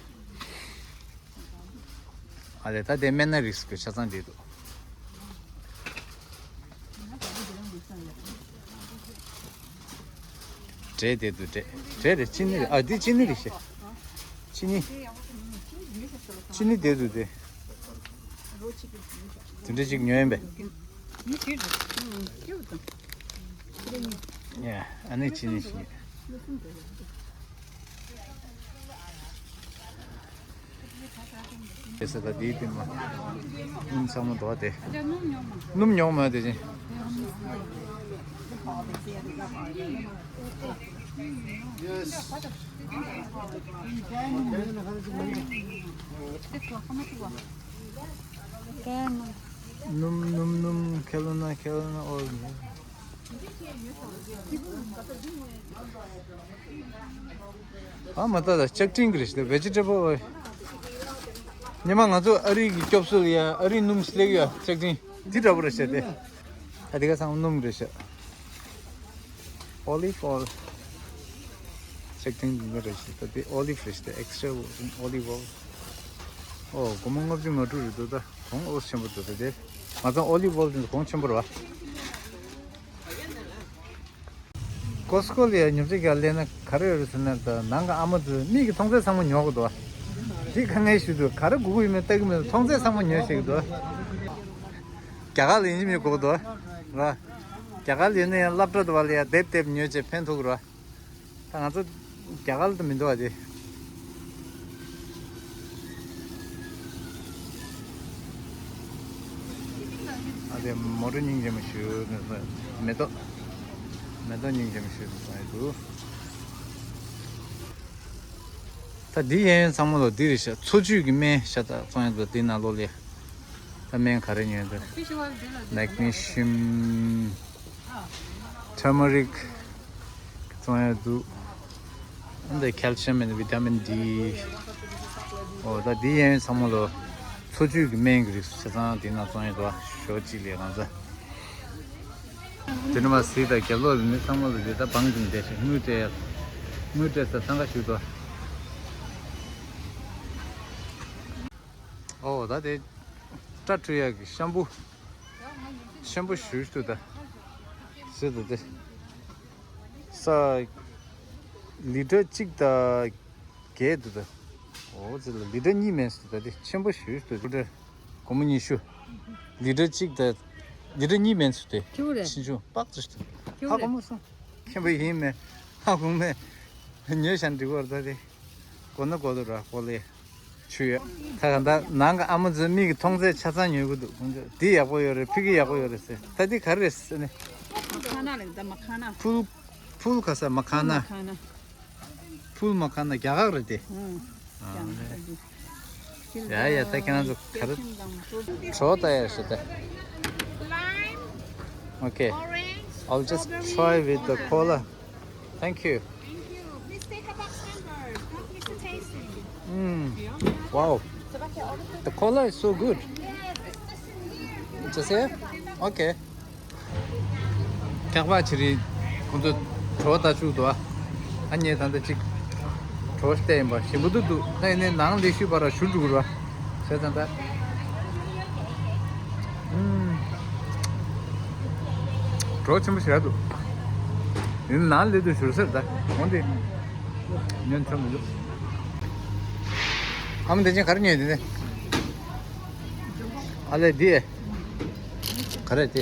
ཨ་ལས་ད་དེ་སྨན་སྣ་རིགས་ཀྱི་ཆ་ཚང་འདི་འདུག་འབྲས་དེ་འདུག་འབྲས་འབྲས་རེད་ཅི་ནི་རེད་ཨ་འདི་ཅི་ནི་རེད་ཤེ། ཅི་ནི། ཅི་ནི་དེ་འདུག་དེ། དེ་འདྲ་ཅིག་ཉོས་ཡིན་པས། ཡ། ཨ་ནི་ཅི་ནི་ཞིག་དེ་ས་ད་དེའི་སྟེང་ལ་སྣུམ་ཚང་མ་འདུག་དེ། སྣུམ་ཉོང་མ་དེ་ཅི། སྣུམ་སྣུམ་སྣུམ་ཁེ་ལོ་ན་ཁེ་ལོ་ན་ཨོལ། ཨ་མ་ད་ད་ལྕགས་ཀྲིན་གྱི་རེད་ཤག་བེ་ཇི་ཊེ་བལ། ཉི་མ་ང་ཚོ་ཨ་རི་གི་སྐྱོབ་གསོ་ལ་ཡ་ཨ་རི་སྣུམ་སླེབས་ཡ་ལྕགས་ཀྲིན་འདི་འདྲ་པོ་རེད་ཤག་དེ། ཨ་དེ་ག་ཚང་མ་སྣུམ་རེད་ཤག Olive oil. ཅེག་ཐེངས་འདི་འདྲ་རེད་ཤག་ད་དེ་ཨོ་ལིབ་རེད་ཤག་ད་extra olive oil. ཨོ་སྒོར་མོ་ལྔ་བཅུ་ང་དྲུག་རེད་འདུག་ད་གོང་ཨོ་ཆེན་པོ་འདུག་ད་དེ་ང་ཚོ་ཨོ་ལིབ་ཨོལ་དེ་གོང་ཆེན་པོ་རེད་བ། ཀོ་སི་ཀོ་ལ་ཡ་ཉོ་ཆ་ག་ལེན་ན་ག་རེ་ཡོད་རེད་ཟེར་ན། ད་ནང་གི་ཨ་མ་ཚོས་མིག་གིས་མཐོང་ཚད་ཚང་མ་ཉོ་གི་འདུག་འདི་དཀའ་ངལ་ཞིག་འདུག་ག་རེ་དགོས་ཀྱི་ཡོད་མེད་ལྟ་གི་མེད། མཐོང་ཚད་ཚང་མ་ཉོས་ཤེས་ཀྱི་འདུག་རྒྱ་གར་ལ་ཡིན་གཅིག་མིན་གཅིག་དགོས་འདུག་ར། རྒྱ་གར་ལ་ཡིན་ན་ཡང་སློབ་གྲྭ་དུ་བ་ལ་ཡ་དེབ་དེབ་ཉོས་བྱས་ཕན་ཐོགས་ཀྱི་ར། ད་ང་ཚོ་རྒྱ་གར་ལ་ད་མི་འདུག་ཨ་དེ། ཨ་དེ་མོ་ཊ་སྙིང་རྗེ་མོ་ཞིག་མེ་ཏོག་མེ་ཏོག་སྙིང་རྗེ་མོ་ཞིག་སོང་ཡོད་འདུག་ད་འདི་ཡན་ཡོད་ཚང་མ་ལོ་འདི་རེད་ཤག་འཚོ་བཅུད་ཀྱི་སྨན་ཤ་སྟག་བཙོང་ཡོད་འདུག་འདི་ནང་ལོགས་ལ་ད་སྨན་ག་རེ་ཉོས་འདུག་མེག་ནི་ཤིམ། ཊར་མ་རིག་བཙོང་ཡ་འདུག་འདི་ཁལ་ཤི་ཡམ་ཨེན་ཌི་ཝི་ཊ་མིན་ཌི། ཨོ་ད་འདི་ཡན་ཚང་མ་ལོ་འཚོ་བཅུད་ཀྱི་སྨན་གྱི་རིགས་ཆ་ཚང་འདི་ནང་བཙོང་ཡ་འདུག་ཞོ་གཅིག་ལས་གང་ཚ། དེ་ནས་མ་གཟིགས་དང་རྒྱབ་ལོགས་ལ་མི་ཚང་མ་ལོ་འདི་ད་བང་ཅིང་བསྡད་ཤག་དངུལ་སྤྲད་ཡ། དངུལ་སྤྲད་ས་འཚང་ཁ་ཞུ་དོ། ཨོ་ད་དེ་སྐྲ་འཁྲུ་ཡ་གི་ཤམ་པུ། ཤམ་པུ་ཞུ་ཞུ་ད། ཟེར་ད་དེ། ས། ལི་ཊར་གཅིག་དང་བརྒྱད་འདུག་ད། འོ་ཙི་ལ་ལི་ཊར་གཉིས་མེད་སུ་ད་དེ་ཆེན་པོ་ཞུ་ཞུ་ད། སྒོར་མོ་ཉི་ཤུ། ལི་ཊར་གཅིག་དང་། ལི་ཊར་གཉིས་མེད་སུ་དེ། ཁྱུ་རེད། ཆེ་ཆུང་དཔག་ཏུ་ཞུ་ད། ཁྱུ་ཧ་རེད། གོ་མོ་སོང་། མཁན་པོ་ཡིན་མེད། ཧ་གོ་མེད། ཉོས་ཤན་འགྲིག་བར་ད་དེ། གོ་ན་གོ་དུ་ར་གོ་ལེ། ཆུ་ཡོད། ད་ག་ད་ནང་གི་ཨ་མ་ཚོའི་མིག་གིས་མཐོང་ཚད་ཆ་ཚང་ཉོ་གི་འདུག་ཁོང་ཚོས་འདི་ཡག་པོ་ཡོད་རེད། ཕི་གི་ཡག་པོ་ཡོད་རེད་ཟེར། ད་འདི་ག་རེ་རེད་ཟེར་ནས། མ་ཁ་ན་ལེ་ད་མ་ཁ་ན། ཕུལ། ཕུལ་ག་ས་མ་ཁ་ན། མ་ཁ་ན། ཕུལ་མ་ཁ་ན་རྒྱ་གར་རེད་དེ། ཨང་། ཨ་རྒྱ་གར་རེད། ཡ་ཡ་ད་ཁྱེད་རང་ཚོ་ག་རེ། གྲོ་ད་ཡ་ཞེ་ད། Lime, okay, orange, I'll just strawberry, try with the cola. Cola. Thank you. Thank you. Please take a box number. Don't miss the tasting. Mm. Wow. The cola is so good. Yes, especially here. Just here? Okay. འཁྱག་པ་ཆེ་རིགས་ཁོང་ཚོ་གྲོ་ད་བཅུག་འདུག་ཨ་ངས་ད་ལྟ་གཅིག་གྲོ་བལྟས་ཡིན་པ་ཞིམ་པོ་འདུག་འདུག་ད་ཡིན་ནའི་ནང་ལས་ཤུལ་བར་ཞུ་འགྲོ་གི་རེད་བ། བྱས་ཙང་ད། ཨུམ། གྲོ་ཆེན་པོ་ཞེ་དྲག་འདུག་ཡིན་ནའི་ནང་ལས་དུ་བཞུར་ཟེར་ད། འོན་ཏེ། ཉོན་ཆ་མི་འདུག་ཨ་མ་དེ་ཅན་ག་རེ་ཉོས་དེ་ནས། ཨ་ལས་འདི། ག་རེ་དེ།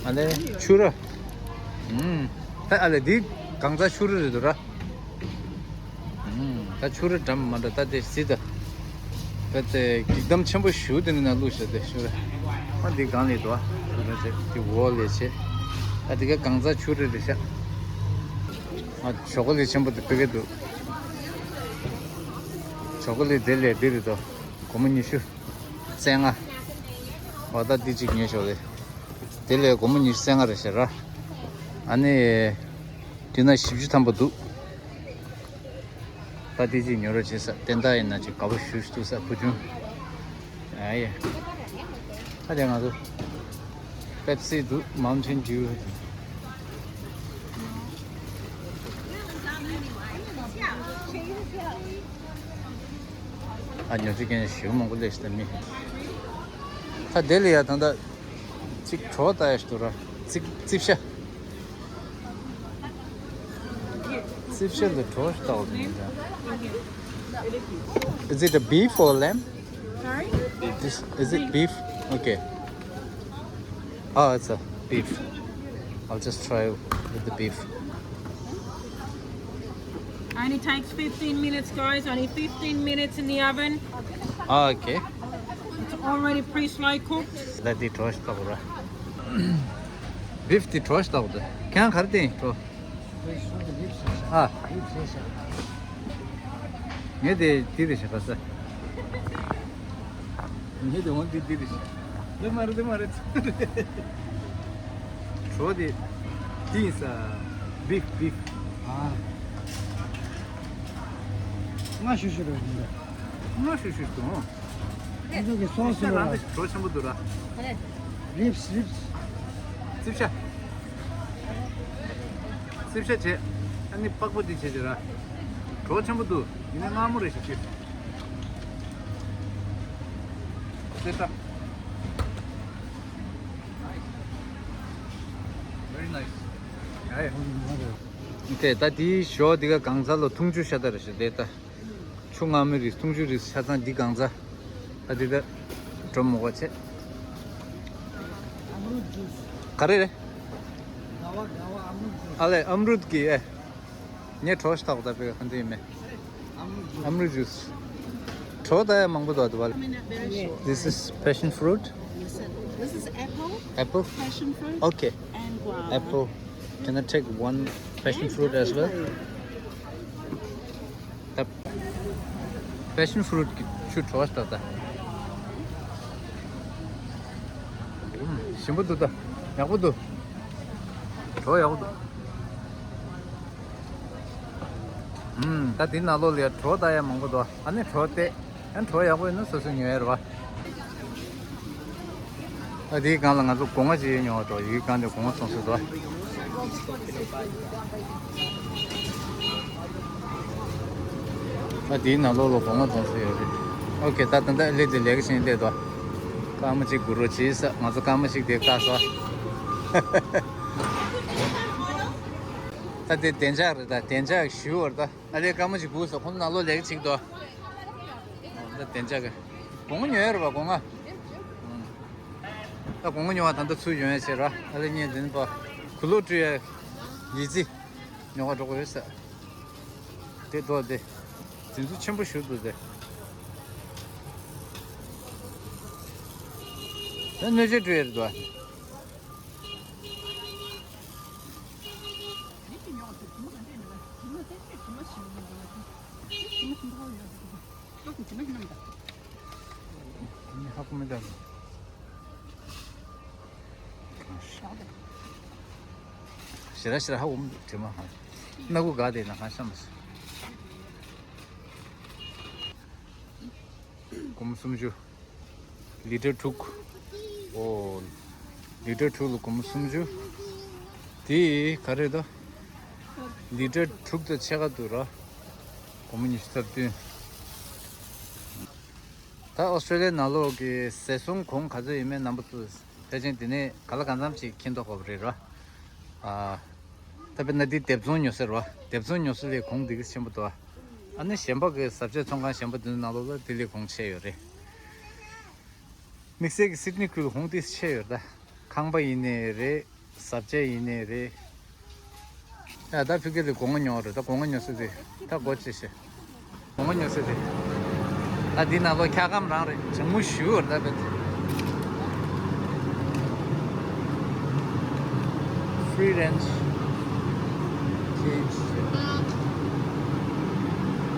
ཨ་ལས་ཕྱུ་ར། ཨུམ། ད་ཨ་ལས་འདི་གང་ཚ་ཕྱུ་ར་རེད་འདུག་ར། ད་ཆུ་རེ་འགྲམ་མ་འདྲ་ད་དེ་སྲིད་ད། ད་དེ་གིག་དམ་ཆེན་པོ་ཞུ་དེ་ནི་ན་བླུགས་ཤ་དེ་ཆུ་རེ། ཨ་འདི་གང་ལས་དོ། དེ་འོག་ལས་བྱེད། ཨ་དེ་ག་གང་ཚ་ཆུ་རེ་རེ་ཤ། ཨ་ཞོག་ལས་ཆེན་པོ་དེ་ཕི་གེ་འདུག་ཞོག་ལས་དེ་ལས་འདི་རེ་དོ། སྒོར་མོ་ཉི་ཤུ། རྩ་ལྔ། འོ་ད་འདི་གཅིག་ཉོས་ཞོག་ལས། དེ་ལས་སྒོར་མོ་ཉི་ཤུ་རྩ་ལྔ་རེ་ཤ་ར། ཨ་ནི། དེ་ན་བཞི་བཅུ་ཐམ་པ་འདུག་ད་དེ་ཅིག་ཉོ་རོགས་བྱེད་ས་བསྟན་བདག་ཡིན་ན་ཅིག་དགའ་པོ་ཞུ་ཞུ་ས་བུ་ཆུང་། ཨ་ཡེ། ཨ་དེ་ང་ཚོ་པེབ་སི་འདུག་མའུན་ཊེན་ཌིའུ། ཨ་ཉོ་ཆུ་མཁན་ཞེ་པོ་མང་པོ་སླེབས་ཤག་ད་མི། ད་དེ་ལ་ཡ་ད་ད། གཅིག་གྲོ་ལྟ་ཡ་ཞིག་འདུག་ར། རྩིབ་རྩིབ་ཤ། རྩིབ་ཤ་ལ་གྲོ་ཞིག་ལྟ་བ་མིན་འདྲ། Is it a beef or lamb? Sorry? This, is it beef? Okay. Oh, it's a beef. I'll just try with the beef. Only takes fifteen minutes, guys. Only fifteen minutes in the oven. Ah, okay. It's already pre-slow cooked. Let the toast cover. Beef the toast out. Can I cut it? Ah. ངས་དེ་དེ་རེད་ཤག་ག་ས། ངས་དེ་འོང་དེ་དེ་རེད་ཤག་དེ་མ་རེད་དེ་མ་རེད། གྲོ་དེ་དེ་ཡིན་ས། བིབ་བིབ། ཨ། ང་ཤུ་ཤུ་རེད་འདི། ང་ཤུ་ཤུ་དང་། ཨ་ནི་གི་སོ་སོ་རང་རེད། གྲོ་ཆེན་པོ་འདུག་ར། རིབས་རིབས། རྩིབ་ཤ། རྩིབ་ཤ་བྱས། ཨ་ནི་པགས་པ་འདི་བྱས་ཏེ་ར། བྲོ་ཆེན་པོ་འདུག་ཡིན་ནའི་མངར་མོ་རེད་ཤག་ཅིག་ཙེ་ཏྲ། Very nice. ཡ་ཡ། དེ་ད་དེའི་ཞོ་འདི་ག་གང་ཚ་ལོ་འཐུང་ཆུ་ཤ་སྟག་རེད་ཤག་དེ་ད། ཆུ་མངར་མོའི་རིགས། འཐུང་ཆུའི་རིགས་ཆ་ཚང་འདི་གང་ཚ། ད་འདི་ད་འགྲོ་མོ་ག་ཆེ། ག་རེ་རེད། ཨ་ལས་ཨམ་རུད་ཀྱི་ཨེ། ངས་གྲོ་ཞིག་ཐག་ད་པའི་ག་འདི་ཡིན་མེད། ཨམ་རུད་ཇུས། གྲོ་ད་ཡ་མང་པོ་འདུག་ཨ་དུ་བ། This is passion fruit. This is apple, Apple? Passion fruit, Okay. And guava. Apple. Can I take one passion fruit as well? Passion fruit གི་ཆུ་བྲོ་བ་ཞིག་ད། ཞིམ་པོ་འདུག་ད། ཡག་པོ་འདུག་གྲོ་ཡག་པོ་འདུག་ད་དེ་ནང་ལོགས་ལ་གྲོ་ད་ཡ་མང་པོ་འདུག་ཨ་ནི་གྲོ་དེ། ཨ་གྲོ་ཡག་པོ་ཡིན་ན་སོ་སོས་ཉོ་ཡ་རེད་བ། ཨ་དེའི་སྒང་ལ་ང་ཚོ་སྒོ་ང་ཅིག་ཉོ་བ་འགྲོ། ཡིའི་སྒང་དེ་སྒོ་ང་བཙོང་ས་འདུག་ཨ་དེའི་ནང་ལོགས་ལ་སྒོ་ང་བཙོང་ས་ཡོད་རེད། ཨོ་ཁེ། ད་ད་ལྟ་སླེབས་དེ་ལས་ཀ་བྱེད་བསྡད་འདུག་སྐར་མ་གཅིག་སྒུག་རོགས་བྱེད་ས། ང་ཚོ་སྐར་མ་གཅིག་དེ་བཀག་ས། ད་དེ་བདེ་འཇགས་རེད། ད་བདེ་འཇགས་ཞུ་བར་ད། ཨ་ལས་སྐར་མ་གཅིག་སྒུག་ས། ཁོང་ནང་ལོགས་ལས་ཀ་བྱེད་འདུག་ད་བདེ་འཇགས་ཀྱི་སྒོ་ང་ཉོ་ཡ་རེད་བ། སྒོ་ང་། ད་སྒོ་ང་ཉོ་བ་ད་ལྟ་ཚུར་ཡོང་ཡ་བྱེད་ར། ཨ་ལས་ངས་འདི་ནས་པ་གུ་ལོ་བཀྲུ་ཡ་ཡི་ཙི་ཉོ་ག་འགྲོ་གི་ཡོད་ས། དེ་ལྟོས་དེ། དེ་ཚོ་ཆེན་པོ་ཞིག་འདུག་དེ། ད་སྣོད་ཆས་བཀྲུ་ཡ་རེད་དོ། ཧ་གོ་མི་འདུག་ཞེ་ར་ཞེ་ར་ཧ་གོ་མི་འདུག་དྲི་མ་ཧ། སྣ་ཁུག་ག་དེ་ན་ཧ་ཤ་མ་ཤ། སྒོར་མོ་སུམ་ཅུ། ལི་ཊར་དྲུག་ཨོ། ལི་ཊར་དྲུག་ལ་སྒོར་མོ་སུམ་ཅུ། དེ་ག་རེ་ད། ལི་ཊར་དྲུག་དང་ཕྱེད་ཀ་འདུག་ར། སྒོར་མོ་ཉི་ཤུ་རྩ་བདུན། ད་ཨོ་སི་ཀྲོ་ལི་ཡའི་ནང་ལོགས་ཀྱི་ཟས་སྲུང་གོང་ག་ཚོད་ཡིན་མིན་རྣམ་པ་ཚོས་ཕལ་ཆེར་འདི་ནས་ག་ལ་གང་འཚམ་ཞིག་མཁྱེན་མདོག་ཁ་པོ་རེད་ར། ཨ། ད་དཔེར་ན་འདི་སྡེབ་ཚོང་ཉོ་ས་རེད་བ། སྡེབ་ཚོང་ཉོ་ས་ལས་གོང་འདི་ག་ཆེན་པོ་འདུག་ཨ་ནི་གཞན་པ་གི་བཟའ་བཅའི་ཚོང་ཁང་གཞན་པ་འདི་ནང་ལོགས་ལ་འདི་ལས་གོང་ཆེ་ཡོད་རེད། དམིགས་བསལ་གྱི་སིད་ནི་ཁུལ་གོང་འདི་ཆེ་ཡོད་རེད་ད། ཁང་པ་ཡིན་ནའི་རེད། བཟའ་བཅའ་ཡིན་ནའི་རེད། ཡ་ད་ཕི་གེ་ལི་སྒོ་ང་ཉོ་རེད། ད་སྒོ་ང་ཉོ་ས་དེ་ད་སྒོ་ཕྱེ་ཤེ། སྒོ་ང་ཉོ་ས་དེ། ད་འདི་ནང་ལོགས་འཁྱག་སྒམ་རང་རེད། གྲང་མོ་ཞེ་པོ་རེད་ད་བེད། Free range cage།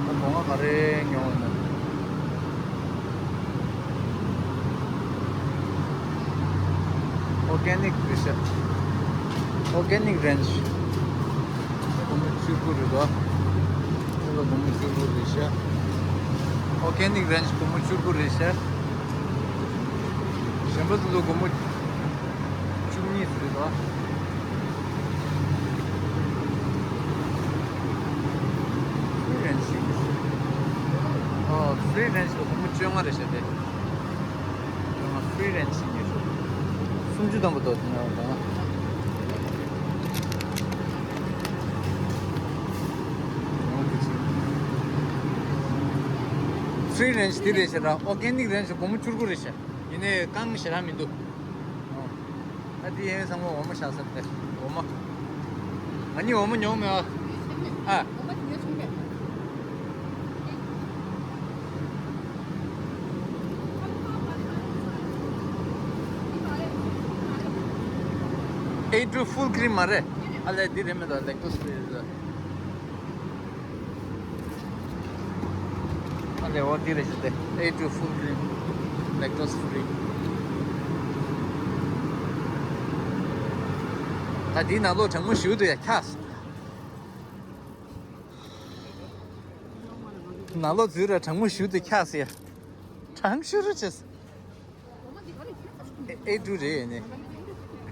ད་སྒོ་ང་ག་རེ་ཉོ་ན། Organic རེད་ཤག Organic range། སྒོར་མོ་བཅུ་དགུ་རེད་དོ། དེ་ལ་སྒོར་མོ་བཅུ་དགུ་རེད་ཤག Organic range སྒོར་མོ་བཅུ་དགུ་རེད་ཤག་གཞན་པ་ཚོ་ལ་སྒོར་མོ་བཅུ་གཉིས་རེད་དོ། Free range ཞིག་ཨོ། Free range ལ་སྒོར་མོ་བཅོ་ལྔ་རེད་ཤག་དེ། ང་Free range ཞིག་ཉོས་སོང་། སུམ་ཅུ་ཐམ་པ་འདུག་དེ་ནང་ལ། Free range དེ་རེད་ཤག་ར། Organic range སྒོར་མོ་བཅུ་དགུ་རེད་ཤག་ཡིན་ནའི་རྐང་ཞེ་དྲག་མི་འདུག་ཨོ། ད་དེ་ཡིན་ཚང་མ་འོ་མ་བཞག་ས་རེད། འོ་མ། ང་གཉིས་འོ་མ་ཉོ་མེད་ཨ། ཨ། ཨེ་ཊུ་ཕུལ་ཀི་རིམ་མ་རེད། ཨ་ལས་འདི་རེད་མེད་དོ། ལེག་ཊོ་སི་ཕི་རི་རེད། ཨ་ལས་འོ་འདི་རེད་ཤག་དེ། ཨེ་ཊུ་ཕུལ་ཀི་རིམ། ལེག་ཊོ་སི་ཕི་རི། ད་འདིའི་ནང་ལོགས་གྲང་མོ་ཞེ་པོ་འདུག་ཡ། འཁྱག་སོང་། ནང་ལོགས་འཛུལ་ར་གྲང་མོ་ཞེ་པོ་འདུག་འཁྱག་སོང་ཡ། གྲང་ཤུར་ཤུར་བྱས་སོང་། ཨེ་ཊུ་རེད་ནི།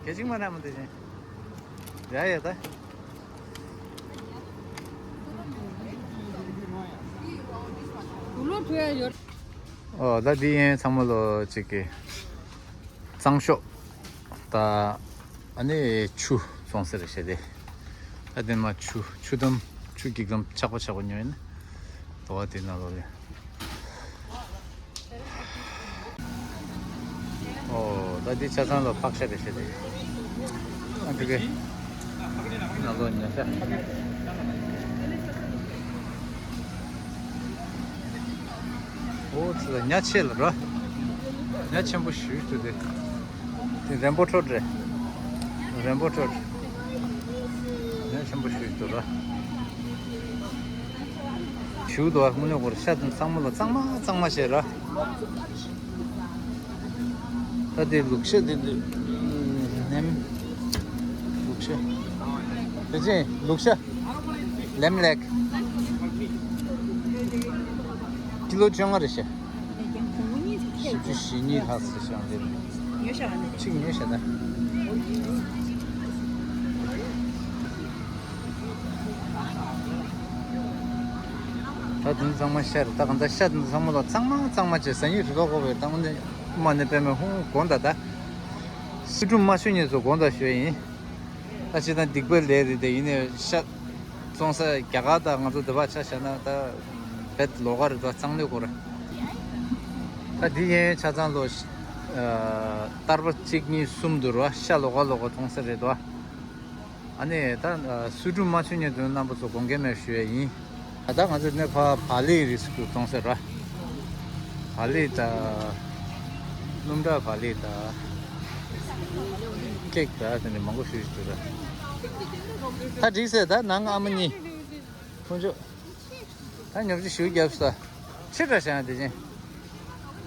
སྐད་ཅིག་མ་ར་མ་དེ་བཞིན། ཡ་ཡ་ད། ཨོ་ད་འདི་ཡན་ཚང་མ་ལོ་གཅིག་གི་གཙང་ཤོག་ད། ཨ་ནི་ཆུ་བཙོང་ས་རེད་ཤག་དེ། ད་དེ་མ་ཆུ་ཆུ་དམ་ཆུ་འགྱིག་དམ་ཆག་པ་ཆག་པ་ཉོས་ནི། དོ་བ་དེ་ནང་ལོ་ལས། ཨོ་ད་འདི་ཆ་ཚང་ལོ་ཕག་ཤ་རེད་ཤག་དེ། ཨ་འདི་གའི་ནང་ལོ་ཉ་ཤ། ཨོ་ཙི་ལ་ཉ་ཆེ་ལ་ར། ཉ་ཆེན་པོ་ཞུས་ཏུ་དེ། དེ་རེན་བོ་ཊྲོཊ་རེད། རེན་བོ་ཊྲོཊ། ཉ་ཆེན་པོ་ཞུས་ཏུ་ར། ཞུ་དོ་དངོས་གནས་སྐོར་ཤ་དང་གཙང་མ་ལ་གཙང་མ་གཙང་མ་བྱས་ར། ད་དེ་ལུག་ཤ་དེ་དེ་ནེམ་ལུག་ཤ་དེ་ཅི་ལུག་ཤ་ལེམ་ལེག་ཀི་ལོ་བཅོ་ལྔ་རེད་ཤག་བཞི་བཅུ་ཞེ་གཉིས་ལྷག་ཙམ་ཤག་འདིར་ཉོས་ཤག་ཨ་ནི་གཅིག་ཉོས་ཤག་ད། ད་དུང་གཙང་མ་ཤར་ད་གང་ད་ཤ་དུང་ཚང་མ་ལ་གཙང་མ་གཙང་མ་བྱས་ཟ་ཡིག་རི་ཐོག་གོ་བས་ད་དངོས་གནས་མ་ནས་པད་མའི་ཧུང་དགོངས་ད་ད། སི་ཀྲུམ་མ་ཆུ་ཉེས་སུ་དགོངས་ད་ཞུ་ཡིན། ད་ཅི་ད་སྡིག་པའི་ལས་རེད་དེ་ཡིན་ནས་ཤ་བཙོང་ས་རྒྱ་གར་ད་ང་ཚོ་འདི་བ་ཆ་བཞག་ན་ད་བེད་ལོག་ག་རེད་ད་གཙང་ལོས་གོ་ར། ད་འདི་ཡན་ཆ་ཚང་ལོ་ཨ་སྟར་པ་གཅིག་གཉིས་གསུམ་འདུག་ར་ཤ་ལོག་ག་ལོག་ག་བཙོང་ས་རེད་དོ། ཨ་ནི་ད་ཨ་སུ་ཀྲུམ་མ་ཆུ་ཉེ་དོན་རྣམ་པ་ཚོ་དགོངས་འགལ་མེད་ཞུ་ཡ་ཡིན། ད་ལྟ་ང་ཚོ་ནས་ཕ་བག་ལེབ་རིགས་སུ་གཏོང་ཟེར་ར། བག་ལེབ་ད། སྣུམ་འདྲ་བག་ལེབ་ད། ཀེག་ད་དེ་འདྲ་མང་པོ་ཞུ་ཞུ་ད། ད་འགྲིག་ཟེར་ད་ནང་ཨ་མ་གཉིས། ཁོང་ཚོ། ད་ཉོབ་ཅིག་ཞུ་རྒྱབ་ས། ཕྱི་དྲ་བཞག་དེ་ཅན།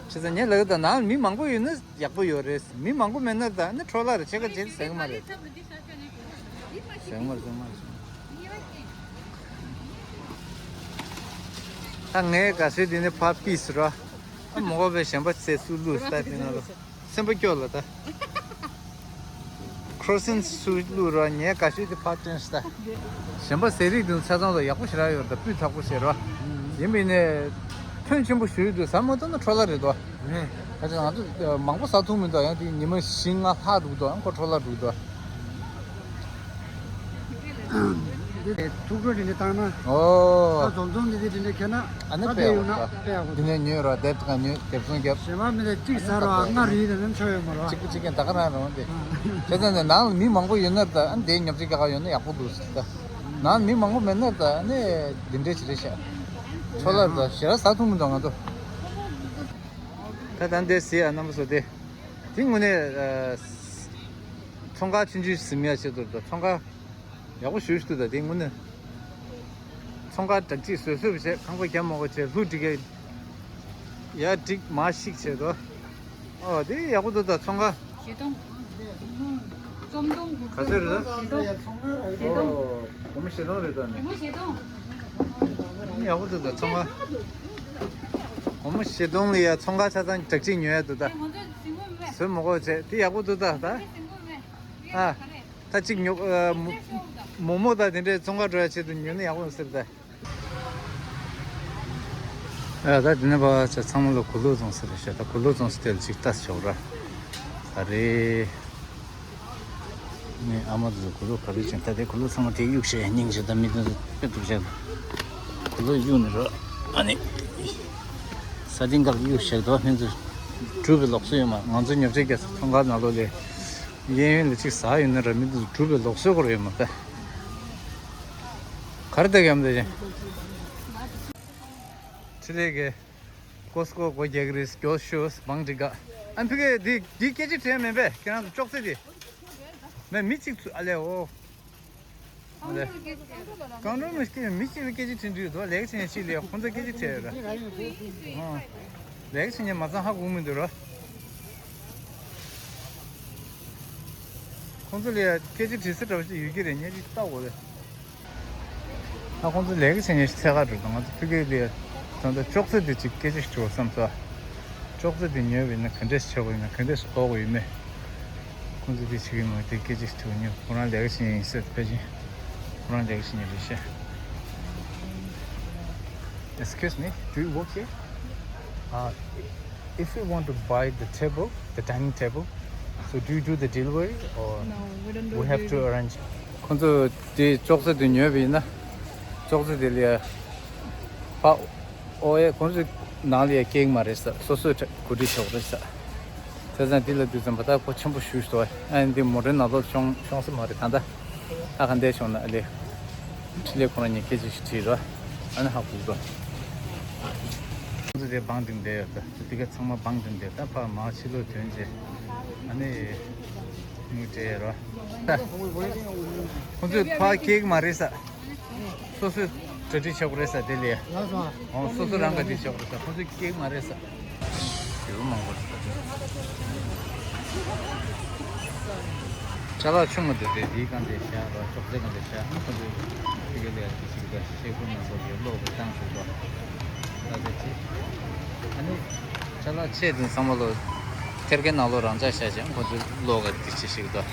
ཕྱི་ས་ཉེ་ལག་ད་ནང་མི་མང་པོ་ཡོད་ན་ཡག་པོ་ཡོད་རེད། མི་མང་པོ་མེད་ན་ད་ནི་འཕྲོ་བརླག་རེད་ཕྱེད་ཀ་བྱེད་ཟེར་གི་མ་རེད། ཟེར་གི་མ་རེད་ཟེར་གི་མ་རེད། ད་ངའི་དགའ་སོས་དེ་ནི་ཕ་པིས་ར། ཨ་མོ་གོ་བའི་གཞན་པ་ཚེ་སུ་ལུས་ལྟ་དེ་ན་ལོ། སེམས་པ་སྐྱོ་ལ་ད། ཁྲོ་སེམས་སུ་ལུས་ར་ངའི་དགའ་སོས་དེ་ཕ་སྟོན་ལྟ། གཞན་པ་ཟས་རིགས་དེ་ཆ་ཚང་ལ་ཡག་པོ་ཞེ་དྲག་ཡོད་ད་སྤུས་དག་པོ་བྱེད་ར། ཡིན་པས་ནས། ཕོན་ཆེན་པོ་ཞུས་དུས་ཟ་མ་ཐུབ་ན་འཕྲོ་བརླག་རེད་དོ། ད་ཆ་ང་ཚོ་མང་པོ་ཟ་ཐུབ་མི་འདུག་ཡང་དེ་ཉི་མ་བཞི་ལྔ་ལྷག་འདུག་དོ་ཨང་ཁོ་འཕྲོ་བརླག་འདུག་དོ། འདི་ཐུགས་སྤྲོ་འདི་འདྲ་བཏང་ན། ཨོ། ད་འཛོམས་འཛོམས་འདི་འདྲ་འདི་འདྲ་ཁྱེར་ན། ཨ་ནི་ད་དཔེ་དེ་ཡོང་ཡོད་ན་ད། དཔེ་ཡག་པོ་འདི་འདུག་ནས་ཉོས་རོགས་དེབ་དང་ཉོས་དེབ་ཚོང་རྒྱབ། གཞན་པ་མི་ལ་གཅིག་ཟ་རོགས་ལྔ་རིལ་དེ་ནི་འཕྲོ་ཡོད་མ་རོགས། གཅིག་པུ་གཅིག་རྐྱང་ད་ག་རང་རང་དེ། བྱས་ཙང་ནས་ནང་ལ་མི་མང་པོ་ཡོད་ན་ད་ཨ་ནི་དེ་ཉོབ་ཅིག་ག་ག་ཡོད་ན་ཡག་པོ་འདུག་ཟེར་ད། ནང་ལ་མི་མང་པོ་མེད་ན་ད་ཨ་ནི་འདི་འདྲས་ཅི་རེད་ཤག་འཕྲོ་བརླག་ད་ཞེ་དྲག་ཟ་ཐུབ་མི་འདུག་ང་ཚོ། ད་ད་འདི་ཟེར་ཡ་རྣམ་པ་ཚོ་དེ། དེ་དངོས་གནས་ཨ། ཚོང་ཁང་ཆུང་ཆུང་ཟིན་ཡ་ཆེད་དུ་ད་ཚོང་ཁང་ཡག་པོ་ཞུ་ཞུ་ད་དེ་དངོས་གནས། ཚོང་ཁང་དྲ་ཁྲིད་བཟོས་བཟོས་བྱས་ཁང་པ་རྒྱབ་མ་དགོས་བྱས་ལྷུ་འགྲིག་གི། ཡ་འགྲིག་མ་ཤིག་བྱས་དོ། ཨོ་དེ་ཡག་པོ་འདུག་ད་ཚོང་ཁང་། བཞི་སྟོང་། རྩོམ་སྟོང་དགུ་ག་ཚོད་རེད་ད། བཞི་སྟོང་། བཞི་སྟོང་། ཨོ་སྒོར་མོ་བཞི་སྟོང་རེད་ད་ནི། སྒོར་མོ་བཞི་སྟོང་། ཡག་པོ་འདུག་ད་ཚོང་ཁང་། སྒོར་མོ་བཞི་སྟོང་ལ་ཡ་ཚོང་ཁང་ཆ་ཚང་དྲ་ཁྲིད་ཉོ་ཡ་འདུག་ད། ང་ཚོ་ཟིན་གོ་མེད། ཟོས་མ་དགོས་བྱས་དེ་ཡག་པོ་འདུག་ད་ད། ཟིན་གོ་མེད། ཨ། ད་གཅིག་ཉོ། ཨ། མོ་མོ་དང་དེ་འདྲའི་ཚོང་ཁ་འགྲོ་ཡ་ཆེད་དུ་ཉོས་ན་ཡག་པོ་ཟེར་ད། ཨ་ད་དེ་ནས་ཕར་ཆ་ཚང་མ་ལ་གུ་ལུ་བཙོང་ཟེར་རེད་ཤག་ད་གུ་ལུ་བཙོང་ཟེར་དེ་ལ་གཅིག་ལྟ་ཆོག་ར། ད་རེད། ངས་ཨ་མ་དེ་ཚོ་གུ་ལུ་ག་རེ་བྱུང་ད་དེ་གུ་ལུ་ཚང་མ་དེ་གཡུག་བྱས་སྙིང་རྗེ་ད་མི་དེ་ཚོ་དཔེ་སྡུག་བྱས་གུ་ལུ་གཡུག་ནས་ར། ཨ་ནི། ས་སྟེང་ག་ལ་གཡུག་བྱས་དོ་ཕན་ཚུན་གྲུབ་པའི་ལོག་སྲོལ་ཡོད་མ་ང་ཚོ་ཉོ་ཆ་རྒྱག་ས་ཚོང་ཁང་ནང་ལོགས་ལས། གཡས་གཡོན་ལ་གཅིག་ཟ་ཡོད་ན་ར་མི་འདུག་གྲུབ་པའི་ལོག་སྲོལ་སྐོར་ཡོད་མ་རེད། ག་རེ་ལྟ་གི་ཡོད་མ་རེད། ཕྲིན་ལས་ཀྱི་ཀོ་སི་ཀོ་སྒོ་རྒྱག་གི་རེད་སྐྱོ་ཤོས་མང་འགྲིག་ག་ཨ་ཕི་ཀའི་འདི་འདི་སྐད་ཆ་དྲན་མེད་པས་ཁྱེད་རང་ཚོ་ཅོག་ཙེ་དེ། མེད་མི་གཅིག་ཚུད་ཨ་ལས་འོ། ཨ་ལས། ཀང་ཀྲོ་མི་སྐད་མི་གཅིག་ལ་སྐད་ཆ་དྲན་དུས་དོ་ལེགས་ཆེན་གཅིག་ལས་ཁོང་ཚོ་སྐད་ཆ་དྲན་ཡོད་ར། ཨང་། ལེགས་ཆེན་ཉན་མ་ཚང་ཧ་གོ་མི་འདུག་ར། ཁོང་ཚོ་ལ་ཡ་སྐད་ཆ་དྲི་ས་འདྲ་བ་ཅིག་ཡོད་ཀྱི་རེད་ངས་ཅིག་ལྟ་དགོས་རེད། ད་ཁོང་ཚོ་ལས་ཀ་བྱེད་མཁན་ཞིག་འཚོལ་ག་འགྲོ་དང་ང་ཚོ་ཕ་གིར་ལ་ཡ་ད་ལྟ་ཅོག་ཙེ་འདི་ཅིག་སྐད་ཆ་ཞིག་དྲི་བ་བསམ་ཚོ། ཅོག་ཙེ་འདི་ཉོས་པ་ཡིན་ན་ག་འདྲས་བྱེད་དགོས་ཡིན་ན་ག་འདྲས་འོག་ཡིན་མེད། ཁོང་ཚོ་འདི་བྱེད་ཀྱི་མ་འདི་སྐད་ཆ་ཞིག་དྲི་བ་ཉོས་ཁོ་རང་ལས་ཀ་བྱེད་མཁན་ཡིན་ཟེར་ཕལ་ཆེར་ཁོ་རང་ལས་ཀ་བྱེད་མཁན་རེད་ཤག Excuse me, do you work here? Uh, if we want to buy the table, the dining table, so do you do the delivery or No, we don't do we have to delivery. Arrange? ཁོང་ཚོ་དེ་ཅོག་ཙེ་དེ་ཉོས་པ་ཡིན་ན། ཅོག་ཙེ་དེ་ལ་ཡ་ཕ་ཨོ་ཡ་ཁོང་ཚོ་ནང་ལ་ཡ་སྐྱེལ་གྱི་མ་རེད་ས། སོ་སོས་གོ་སྒྲིག་ཞུ་དགོས་རེད་ས། བྱས་ཙང་འདི་ལ་དུས་ཙམ་པ་ད་ཁོ་ཆེན་པོ་ཞུས་སོ། ཨ་ནི་འདི་མོ་ཊའི་ནང་ལོགས་ཤོང་ཤོང་ས་མ་རེད་ད་ལྟ། ཨ་ཁ་འདས་བྱུང་ན་ཨ་ལེ། ཕྲིན་ལས་ཁོ་རང་ཉིད་སྐད་ཆ་ཞིག་དྲིས་རོགས། ཨ་ནི་ཧ་གོ་གོ། ཁོང་ཚོ་དེ་བང་སྒྲིག་བསྡད་ཡོད་ད། དེ་ག་ཚང་མ་བང་སྒྲིག་བསྡད་ད། ཕར་མར་ཕྱི་ལོགས་ཐོན་རྗེས་ཨ་ནི་མིག་བགྲད་རོགས། ཁོང་ཚོས་ཕར་སྐྱེལ་གི་མ་རེད་ས། སོ་སོས་གྲ་སྒྲིག་བྱེད་དགོས་རེད་ས་དེ་ལས། ལགས་སོ། འོ་སོ་སོ་རང་ག་སྒྲིག་བྱེད་དགོས་རེད་ས། ཁོང་ཚོས་སྐྱེལ་གི་མ་རེད་ས། ཞེ་པོ་མང་པོ་རེད་ས། ཅ་ལག་ཆུང་ངུ་དེ་དེ་དེའི་སྒང་དེ་བཞག་རོགས། ཅོག་ཙེ་སྒང་དེ་བཞག་ཨ་ཁོང་ཚོས་ཕ་གི་ལ་ཡ་དེ་ཞིག་དང་ཤེལ་སྒོ་ནང་ལོགས་ཀྱི་གློག་གི་བཏང་ཞིག་རོགས། ད་དེ་ཅི། ཨ་ནི་ཅ་ལག་ཆེ་དེ་ཚང་མ་ལོ་ཐེར་ཀའི་ནང་ལོགས་རང་འཇགས་བཞག་ཅིང་ཁོང་ཚོས་གློག་གི་དེ་ཅི་ཞིག་དང་།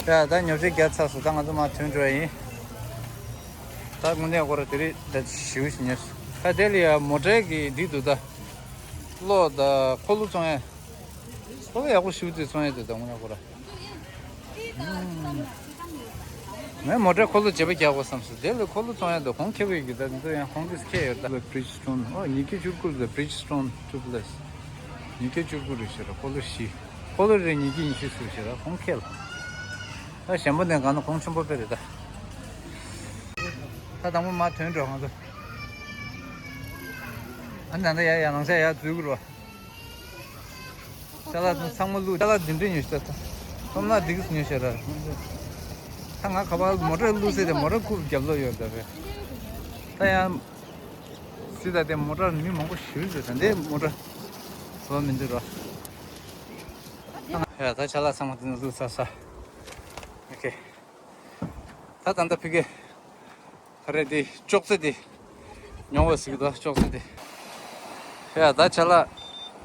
ཡ་ད་ཉོ་ཆ་རྒྱག་ཚར་སོང་། ད་ང་ཚོ་མར་ཐོན་འགྲོ་ཡ་ཡིན། ད་དངོས་གནས་ཁོ་ར་དེ་རིང་ད་ཞེ་པོ་ཞིག་ཉོས་སོང་། ད་དེ་ལ་ཡ་མོ་ཊའི་གི་འགྲིག་འདུག་ད། གློག་ད་འཁོར་ལོ་བཙོང་ཡ། འཁོར་ལོ་ཡག་པོ་ཞེ་པོ་ཅིག་བཙོང་ཡ་འདུག་ད་དངོས་གནས་ཁོ་ར། ངས་མོ་ཊའི་འཁོར་ལོ་བརྗེ་པོ་རྒྱག་དགོས་བསམ་སོང་། དེ་ལ་འཁོར་ལོ་བཙོང་ཡ་འདུག་ཁོང་ཁེ་པོ་ཡོད་ཀྱི་ད། འདི་ཚོ་ཡང་ཁོང་གིས་ཁེ་ཡོད་ད། Bridgestone ཨོ་ཉིས་བརྒྱ་བཅུ་དགུ་ལ་Bridgestone tubeless། ཉིས་བརྒྱ་བཅུ་དགུ་རེད་ཤག་ར། འཁོར་ལོ་བཞི། འཁོར་ལོ་རེ་ཉིས་བརྒྱ་ཉི་ཤུ་ཟེར་ཤག་ར། ཁོང་ཁེ་ལ། ད་གཞན་པ་ནས་གང་ན་གོང་ཆེན་པོ་དཔེ་རེད་ད། ད་དང་པོ་མར་ཐོན་འགྲོ་ང་ཚོ། ཨ་ནི་ད་ལྟ་ཡར་ཡར་ནང་ཆ་ཡར་འཛུལ་དགོས་རེད་པ། ཅ་ལག་ཚང་མ་བླུགས། ཅ་ལག་འདི་འདྲས་ཉོས་ཤག་ད། ཁོམ་ན་འདི་གིས་ཉོས་ཤག་ར། ད་ང་ག་པར་མོ་ཊ་བླུགས་སའི་དེ་མོ་ཊ་རྐུབ་རྒྱབ་ལོགས་ཡོད་ད་རེད། ད་ཡང་སྲིད་ད་དེ་མོ་ཊ་མི་མང་པོ་ཞེ་པོ་ཅིག་ད་འདི་མོ་ཊ་བཟོ་མི་འདུག་ར། ཡ་ད་ཅ་ལག་ཚང་མ་འདི་ནང་བླུགས་ཚར་ས། ཨོ་ཁེ། ད་ད་ལྟ་ཕ་གི། ག་རེ་དེ་ཅོག་ཙེ་དེ། ཉོ་བ་ཟིག་དོ་ཅོག་ཙེ་དེ། ཡ་ད་ཅ་ལག་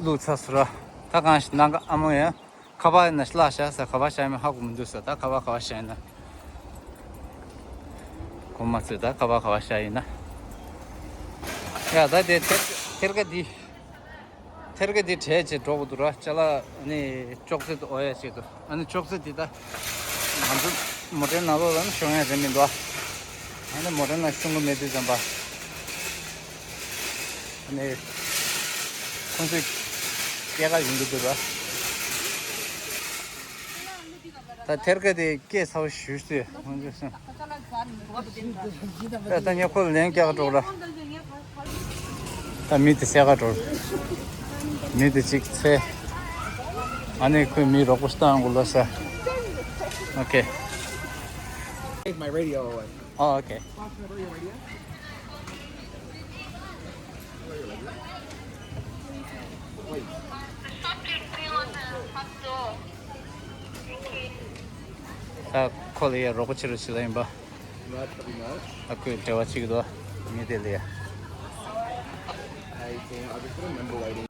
བླུགས་ཚར་སོང་ར། ད་གང་ཞིག་ནང་ག་ཨ་མོ་ཡ། ཁ་པར་ཡིན་ན་བརླག་བཞག་ས། ཁ་པར་བཞག་མིན་ཧ་གོ་མི་འདུག་ས། ད་ཁ་པར་ག་པར་བཞག་ཡིན་ན། གོ་མ་ཚོད་ད་ཁ་པར་ག་པར་བཞག་ཡིན་ན། ཡ་ད་དེ་ཐེར་ཐེར་ཀ་དེ། ཐེར་ཀ་དེ་བྲལ་བྱས་འགྲོ་དགོས་འདུག་ར། ཅ་ལག་ཨ་ནི་ཅོག་ཙེ་དེ་ཨོ་ཡ་བྱས་འདུག་ཨ་ནི་ཅོག་ཙེ་དེ་ད་ང་ཚོ་མོ་ཊའི་ནང་ལོགས་ལ་ནི་ཤོང་ཡ་རེད་མི་འདུག་ཨ་ནི་མོ་ཊའི་ནང་ཤོང་གི་མེད་དུས་ཙམ་པ་ཨ་ནི་ཁོང་ཚོས་སྐྱེལ་ག་ཡོང་གི་འདུག་ར། ད་ཐེར་ཀ་དེ་སྐྱེས་ཚར་བ་ཞུས་ཏེ་ཁོང་ཚོས་སོང་། ད་ད་ངས་ཁོ་ལ་ལན་རྒྱག་འགྲོ་ར། ད་མི་དེ་བསད་ག་འགྲོ་ར། མི་དེ་གཅིག་འཚོལ། ཨ་ནི་ཁོས་མི་རོགས་པ་ཞིག་བཏང་དགོས་ལབ་ས། ཨོ་ཁེ། Take my radio away. Oh, okay. ད་ཁོ་ལ་ཡ་རོགས་པ་བྱེད་རོགས་བྱེད་ལ་ཡིན་པ། Not pretty much. ཨ་ཁོས་འབྲེལ་བ་བྱེད་ཀྱི་འདུག་མི་དེ་ལ་ཡ། I think I'll just put a member lighting.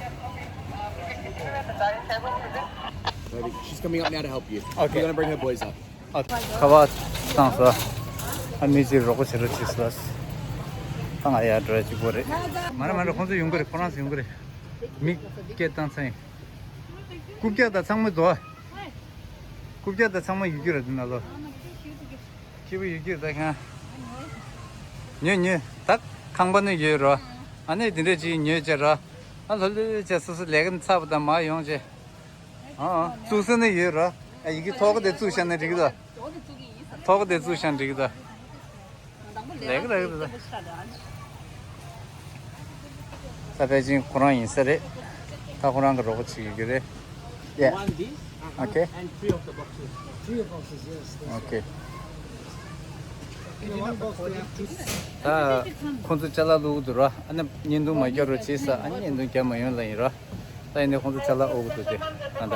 Ready? She's coming up now to help you. Okay. We're gonna bring her boys up. ཨ་ཁ་པར་བཏང་སོང་། ཨ་མི་གཅིག་རོགས་པ་བྱེད་རོགས་བྱེད་ཟེར། ད་ང་ཡར་འགྲོ་ཡ་གཅིག་པོ་རེད། མ་རེད་མ་རེད། ཁོང་ཚོ་ཡོང་གི་རེད། ཁོ་རང་ཚོ་ཡོང་གི་རེད། མི་སྐད་བཏང་ཚར་ཡིན། རྐུབ་བཀྱག་དང་ཚང་མ་རྫོགས། རྐུབ་བཀྱག་དང་ཚང་མ་ཡོད་ཀྱི་རེད་འདི་ནང་ལོགས། སྐྱིད་པོ་ཡོད་ཀྱི་རེད་ད་ཁྱེད། ཉོས་ཉོས་ད་ཁང་པ་ནས་ཡོད་རོ། ཨ་ནི་འདི་འདྲ་ཅིག་ཉོས་བྱས་རོ། ཨ་ལྷོད་ལྷོད་བྱས་སོ་སོ་ལས་ཀ་ཚར་བ་དང་མར་ཡོང་བྱས། ཨ་ཨ་བཙུགས་ས་ནས་ཡོད་རོ། ཨ་ཡི་གེ་ཐོག་ཁ་དེ་བཙུགས་བཞག་ན་འགྲིག་གི་འདུག་ཐོག་ཁ་དེ་བཙུགས་བཞག་ན་འགྲིག་གི་འདུག་ལེགས་རེད་རེད། ད་ཕལ་ཆེར་ཁོ་རང་ཡིན་ས་རེད། ད་ཁོ་རང་གི་རོགས་པ་བྱེད་ཀྱི་རེད། Yeah. One this, uh-huh, okay, and three of the boxes. Three of boxes, yes. Okay. ད་ཁོང་ཚོ་ཅ་ལག་བླུགས་འདུག་ར། ཨ་ནི་བརྙན་ཐུང་མ་རྒྱག་རོགས་བྱེད་ས། ཨ་ནི་བརྙན་ཐུང་རྒྱག་མ་ཡོང་ལ་ཡིན་ར། ད་ཡིན་ནའི་ཁོང་ཚོ་ཅ་ལག་འོག་ཏུ་དེ་ད་ད།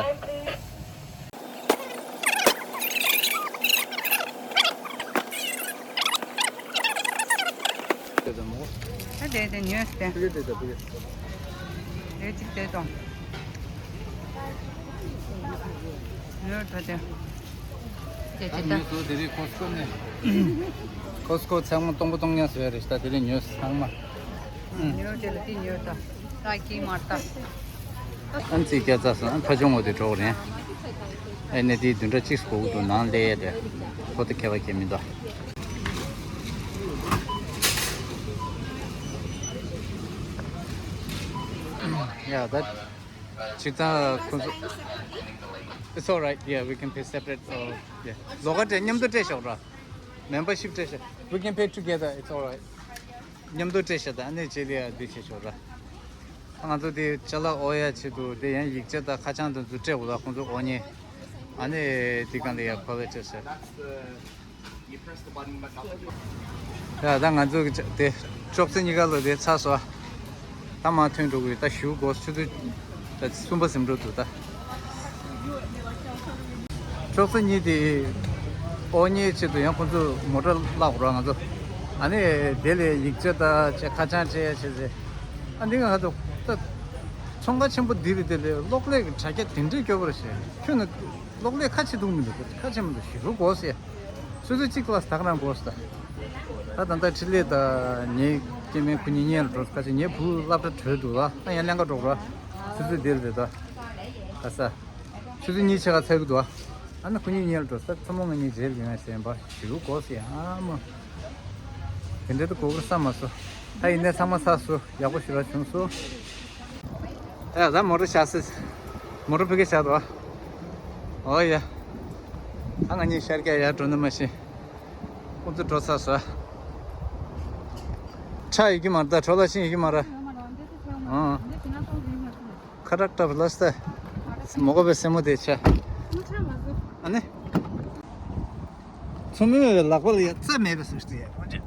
ད་དེ་དེ་ཉོས་ཏེ། དེ་གཅིག་དེ་དང་། ཉོས་ད་དེ། ཅེས་ད་ཉོས་སོ། དེ་རིང་ཀོ་སི་ཀོ་ནས། ཀོ་སི་ཀོ་ཚང་མ་སྟོང་པ་སྟོང་ཉག་བཟོས་རེད། ད་དེ་རིང་ཉོས་ཚང་མ། ཉོས་དེ་ལ་དེ་ཉོས་ད། ད་ཀྱིས་མ་ད། ཨན་ཙི་སྐྱ་ཚ་སོང་། ཨན་ཕ་ཆུང་ངོ་དེ་གྲོགས་རེད། ཨེ་ནས་དེའི་བདུན་ཕྲག་གཅིག་སྒོ་དུ་ནང་ལས་ཡ་དེ། ཁོ་ད་ཁྱད་པར་ཁྱད་མི་འདུག་ཡ་ད། ཅིག་ད་ཁོ་ཚོ། It's all right. Yeah, we can pay separate. Or, yeah. ལོགས་ཀ་སྤྲད། མཉམ་དུ་སྤྲད་ཤོག་ར། Membership སྤྲད་ཤོག We can pay together. It's all right. མཉམ་དུ་སྤྲད་ཤོག་ད་ཨ་ནི་རྗེས་ལ་ཡ་འདི་བྱེད་ཤོག་ར། ང་ཚོ་དེ་ཅ་ལག་འོ་ཡ་ཆེད་དུ་དེ་ཡང་ཡིག་ཆ་དང་ཁ་བྱང་དེ་ཚོ་སྤྲད་དགོས་ལ། ཁོང་ཚོ་འོ་ཉེ། ཨ་ནི་དེ་གང་ལ་ཡ་ཁོ་ལ་སྤྲད་ཤོག་ཡ་ད་ང་ཚོ་གི་དེ་ཅོག་ཙེ་གཉིས་ཀ་ལོ་དེ་ཚར་སོང་། ད་མ་ཐོན་འགྲོ་གི་ད་ཞུ་དགོས། ཆུ་ཚོད་ད་གསུམ་པ་ཟིན་འགྲོ་འདུག་ད་ཅོག་ཙེ་གཉིས་དེ་ཨོ་ཉེ་ཆེད་དུ་ཡང་ཁོང་ཚོ་མོ་ཊ་བརླག་རོགས་ང་ཚོ། ཨ་ནི་དེ་ལས་ཡིག་ཆ་ད་ཁ་བྱང་བྱས་ཡ་བྱས་ཚེ། ཨ་འདི་ང་ཚོ་ད་ཚོང་ཁང་ཆེན་པོ་འདི་རེད། དེ་ལས་གློག་ཀླད་ཀྱི་དྲ་རྒྱ་དེ་འདྲས་སྐྱོ་པོ་རེད་ཤག་ཁྱོད་ནི་གློག་ཀླད་ཁ་ཕྱེ་ཐུབ་མི་འདུག་ཁ་ཕྱེ་མི་འདུག་ཞུ་དགོས་ཟེར། སོ་སོའི་གཅིག་ལ་ཟླ་ག་རང་དགོས་ཟེར། ད་ད་ལྟ་འཕྲིན་ལས་དང་ངའི་སྐྱེ་དམན་ཁོ་གཉིས་གཉེན་ལ་འགྲོ་ཟེར། ཁ་ཅིག་ངའི་བུ་སློབ་གྲྭ་གྲོལ་འདུག་ལ། ཨ་ཡང་ལྷན་ཁ་འགྲོ་ར། ཆུ་ཚོད་འདིར་རེད་ད། ད་ས། ཆུ་ཚོད་གཉིས་ཕྱེད་ཀ་ཚར་གི་འདུག་ཨ་ནི་ཁོ་གཉིས་གཉེན་ལ་འགྲོ་ཟེར། ཚ་མོ་ང་གཉིས་རྗེས་ལ་ཡོང་ཡ་ཟེར་ཡིན་པ་ཞུ་དགོས་ཟེར། ཨ་མ། དེ་འདྲ་ད་གོ་གི་བསམ་མ་སོང་། ད་ཡིན་ནའི་ཚང་མ་ཚར་སོང་། ཡག་པོ་ཞེ་དྲག་བྱུང་སོང་། ཨེ་ད་མོ་ཊ་བཞག་སྲིད། མོ་ཊ་ཕ་གིར་བཞག་འདུག་ཨ། ཨོ་ཡ། ད་ང་གཉིས་ཤར་རྒྱག་ཡར་འགྲོ་ནི་མ་ཤེས། ཁོང་ཚོ་འགྲོ་ཚར་སོང་། ཆ་ཡོད་ཀྱི་མ་རེད། ད་གྲོ་ལ་ཤིང་ཡོད་ཀྱི་མ་རེད། ཨང་། ཁ་རག་ཏབ་ལ་སྟེ། མོ་གོ་བའི་སེན་མོ་དེ་ཆ། ཨ་ནི། ཚོ་མོའི་ལག་པ་ལ་ཡ་རྩ་མེད་པའི་སུ་ཞིག་ཡ། ཁོ་ཅག་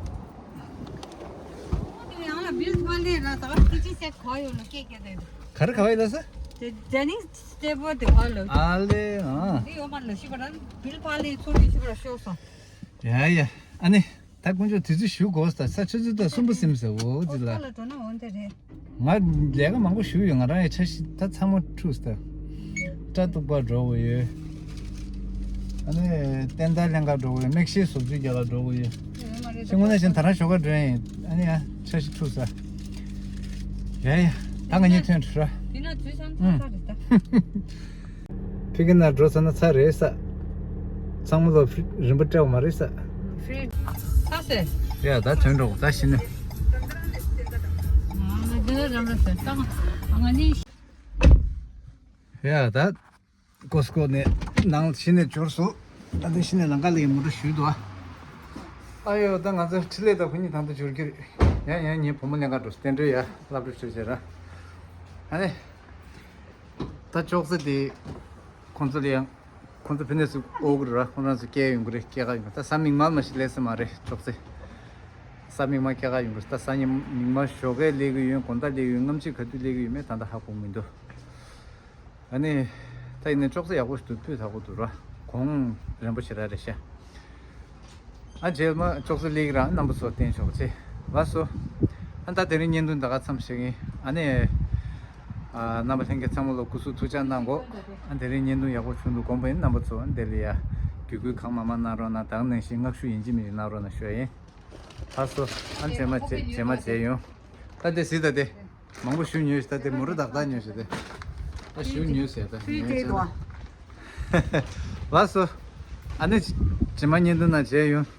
ཡང་ལ་བིལ་ཕ་ལེ་ར་ད་ཁི་ཅི་སེ་ཁ་ཡོད་ལ་ཀེ་ཀེ་དེ། ག་རེ་ག་བ་ཡི་ལ་ས། དེ་ཇེ་ནིང་སི་ཊེ་བོ་དེ་ག་ལ། ཨ་ལེ་ཨ། དེ་ཡོད་མ་ལ་ཤི་བ་ར་བིལ་ཕ་ལེ་ཚོ་ལེ་ཤི་བ་ར་ཤོག་སོང་། ཡ་ཡ། ཨ་ནི། ད་དཀོན་མཆོག་དུས་ཚོད་ཞུ་དགོས་ད་ས། ཆུ་ཚོད་ད་གསུམ་པ་ཟིན་ཟེར་འོ་ཙི་ལ། ཨོ་ལ་འགྲོ་ན་འོན་ཏེ་རེད། ང་ལས་ཀ་མང་པོ་ཞུ་ཡོད། ང་རང་ཡི་འཆར་གཞི་ད་ཚང་མ་འཁྲུགས་ད། སྐྲ་གཏུག་པར་འགྲོ་དགོས་ཡོད། ཨ་ནི་བསྟན་དར་ལེན་གར་འགྲོ་དགོས་ཡོད། མིག་ཤེལ་བཟོ་བཅོས་རྒྱག་གར་འགྲོ་དགོས་ཡོད། ཤེས་ངོ་ན་བཞིན་ད་རང་ཞོགས་ཀ་འགྲོ་ཡིན། ཨ་ནི་ཡ་འཆར་གཞི་འཁྲུགས་ས། ཡ་ཡ། ད་ང་གཉིས་ཐོན་འགྲོ་ར། དེ་ན་དུས་སང་ཚ་ཚ་རེད་ད། ཕི་གི་ན་འགྲོ་ས་ན་ཚ་རེད་ས། ཚང་མ་ལ་ཧྥི་རིན་པ་སྤྲད་པ་མ་རེད་ས། ཧྥི་ཚ་སེ། ཡ་ད་ཐོན་འགྲོ་ད་ཤི་ནས། ང་འདི་རང་རེད་ས་ང་ནི། ཡ་ད། ཀོ་སི་ཀོ་ནས་ནང་གཞི་ནས་འབྱོར་སོང་། ད་ལྟ་གཞི་ནས་ལམ་ཁ་ལ་ཡི་མོ་ཊ་ཞུས་འདུག་ཨ། ཨ་ཡོ་ད་ང་ཚོ་འཕྲིན་ལས་དང་ཁོ་གཉིས་དང་དུ་འབྱོར་རྒྱུ་རེད། ཡང་ཡང་ངའི་བུ་མོ་ལེན་ག་འགྲོ་བསྟན་འགྲོའི་ཡ་སློབ་གྲྭ་ཆོས་བྱེད་ར། ཨ་ནི། ད་ཅོག་ཙེ་དེ་ཁོང་ཚོ་ལ་ཡང་ཁོང་ཚོ་ཕི་ནས་སུ་ཨོ་གི་ར། ཁོང་རང་ཚོ་སྐྱེལ་ཡོང་གི་རེད། སྐྱེལ་ག་ཡོང་གི་རེད། ད་གཟའ་མིག་དམར་མ་ཞིག་ལས་ས་མ་རེད་ཅོག་ཙེ། གཟའ་མིག་དམར་སྐྱེལ་ག་ཡོང་གི་རེད། ད་གཟའ་ཉི་མིག་དམར་ཞོགས་ཀས་སླེབས་ཀྱི་ཡོད། དགོང་དག་སླེབས་ཀྱི་ཡོད། སྔ་ཕྱི་ག་དུས་སླེབས་ཀྱི་ཡོད་མེད་ད་ལྟ་ཧ་གོ་མི་འདུག་ཨ་ནི། ད་ཡིན་ནའི་ཅོག་ཙེ་ཡག་པོ་ཞིག་འདུག་སྤུས་དག་པོ་འདུག་ར། གོང་རིམ་པ་ཞེ་དྲག་རེད་ཤག་ཨ་རྗེས་མ་ཅོག་ཙེ་སླེབས་ཀྱི་ར་རྣམ་པ་ཚོ་བསྟན་ཆོག་ཅེས། ལགས་སོ། ཨ་ད་དེ་རིང་བརྙན་ཐུང་ད་ག་མཚམས་བཞག་གི་ཡིན། ཨ་ནི། ཨ་རྣམ་པ་ལྷན་རྒྱས་ཚང་མ་ལ་སྐུ་གཟུགས་ཐུགས་ཅག་གནང་གོ་ཨ་དེ་རིང་བརྙན་ཐུང་ཡག་པོ་བྱུང་འདུག་དགོངས་པ་ཡིན། རྣམ་པ་ཚོ་འདི་ལ་ཡ་བརྒྱུད་སྐུལ་གང་མང་མང་གནང་རོགས་གནང་། ད་ག་ནང་བཞིན་བསྔགས་བཤུས་ཡིན་གཅིག་མིན་གཅིག་གནང་རོགས་གནང་ཞུ་ཡ་ཡིན། ལགས་སོ། ཨ་རྗེས་མ་རྗེས་རྗེས་མ་མཇལ་ཡོང་། ད་དེ་གཟིགས་ད་དེ། མང་པོ་ཞུ་ཉོས་ཤག་ད་དེ་མོ་ར་ཏག་ཏག་ཉོས་ཤག་དེ། ད་ཞུ་ཉོས་ཤག་ད་ཉོས་ཤག་ད། ལགས་སོ། ཨ་ནི་རྗེས་མ་བརྙན་ཐུང་ནང་མཇལ་ཡོང་།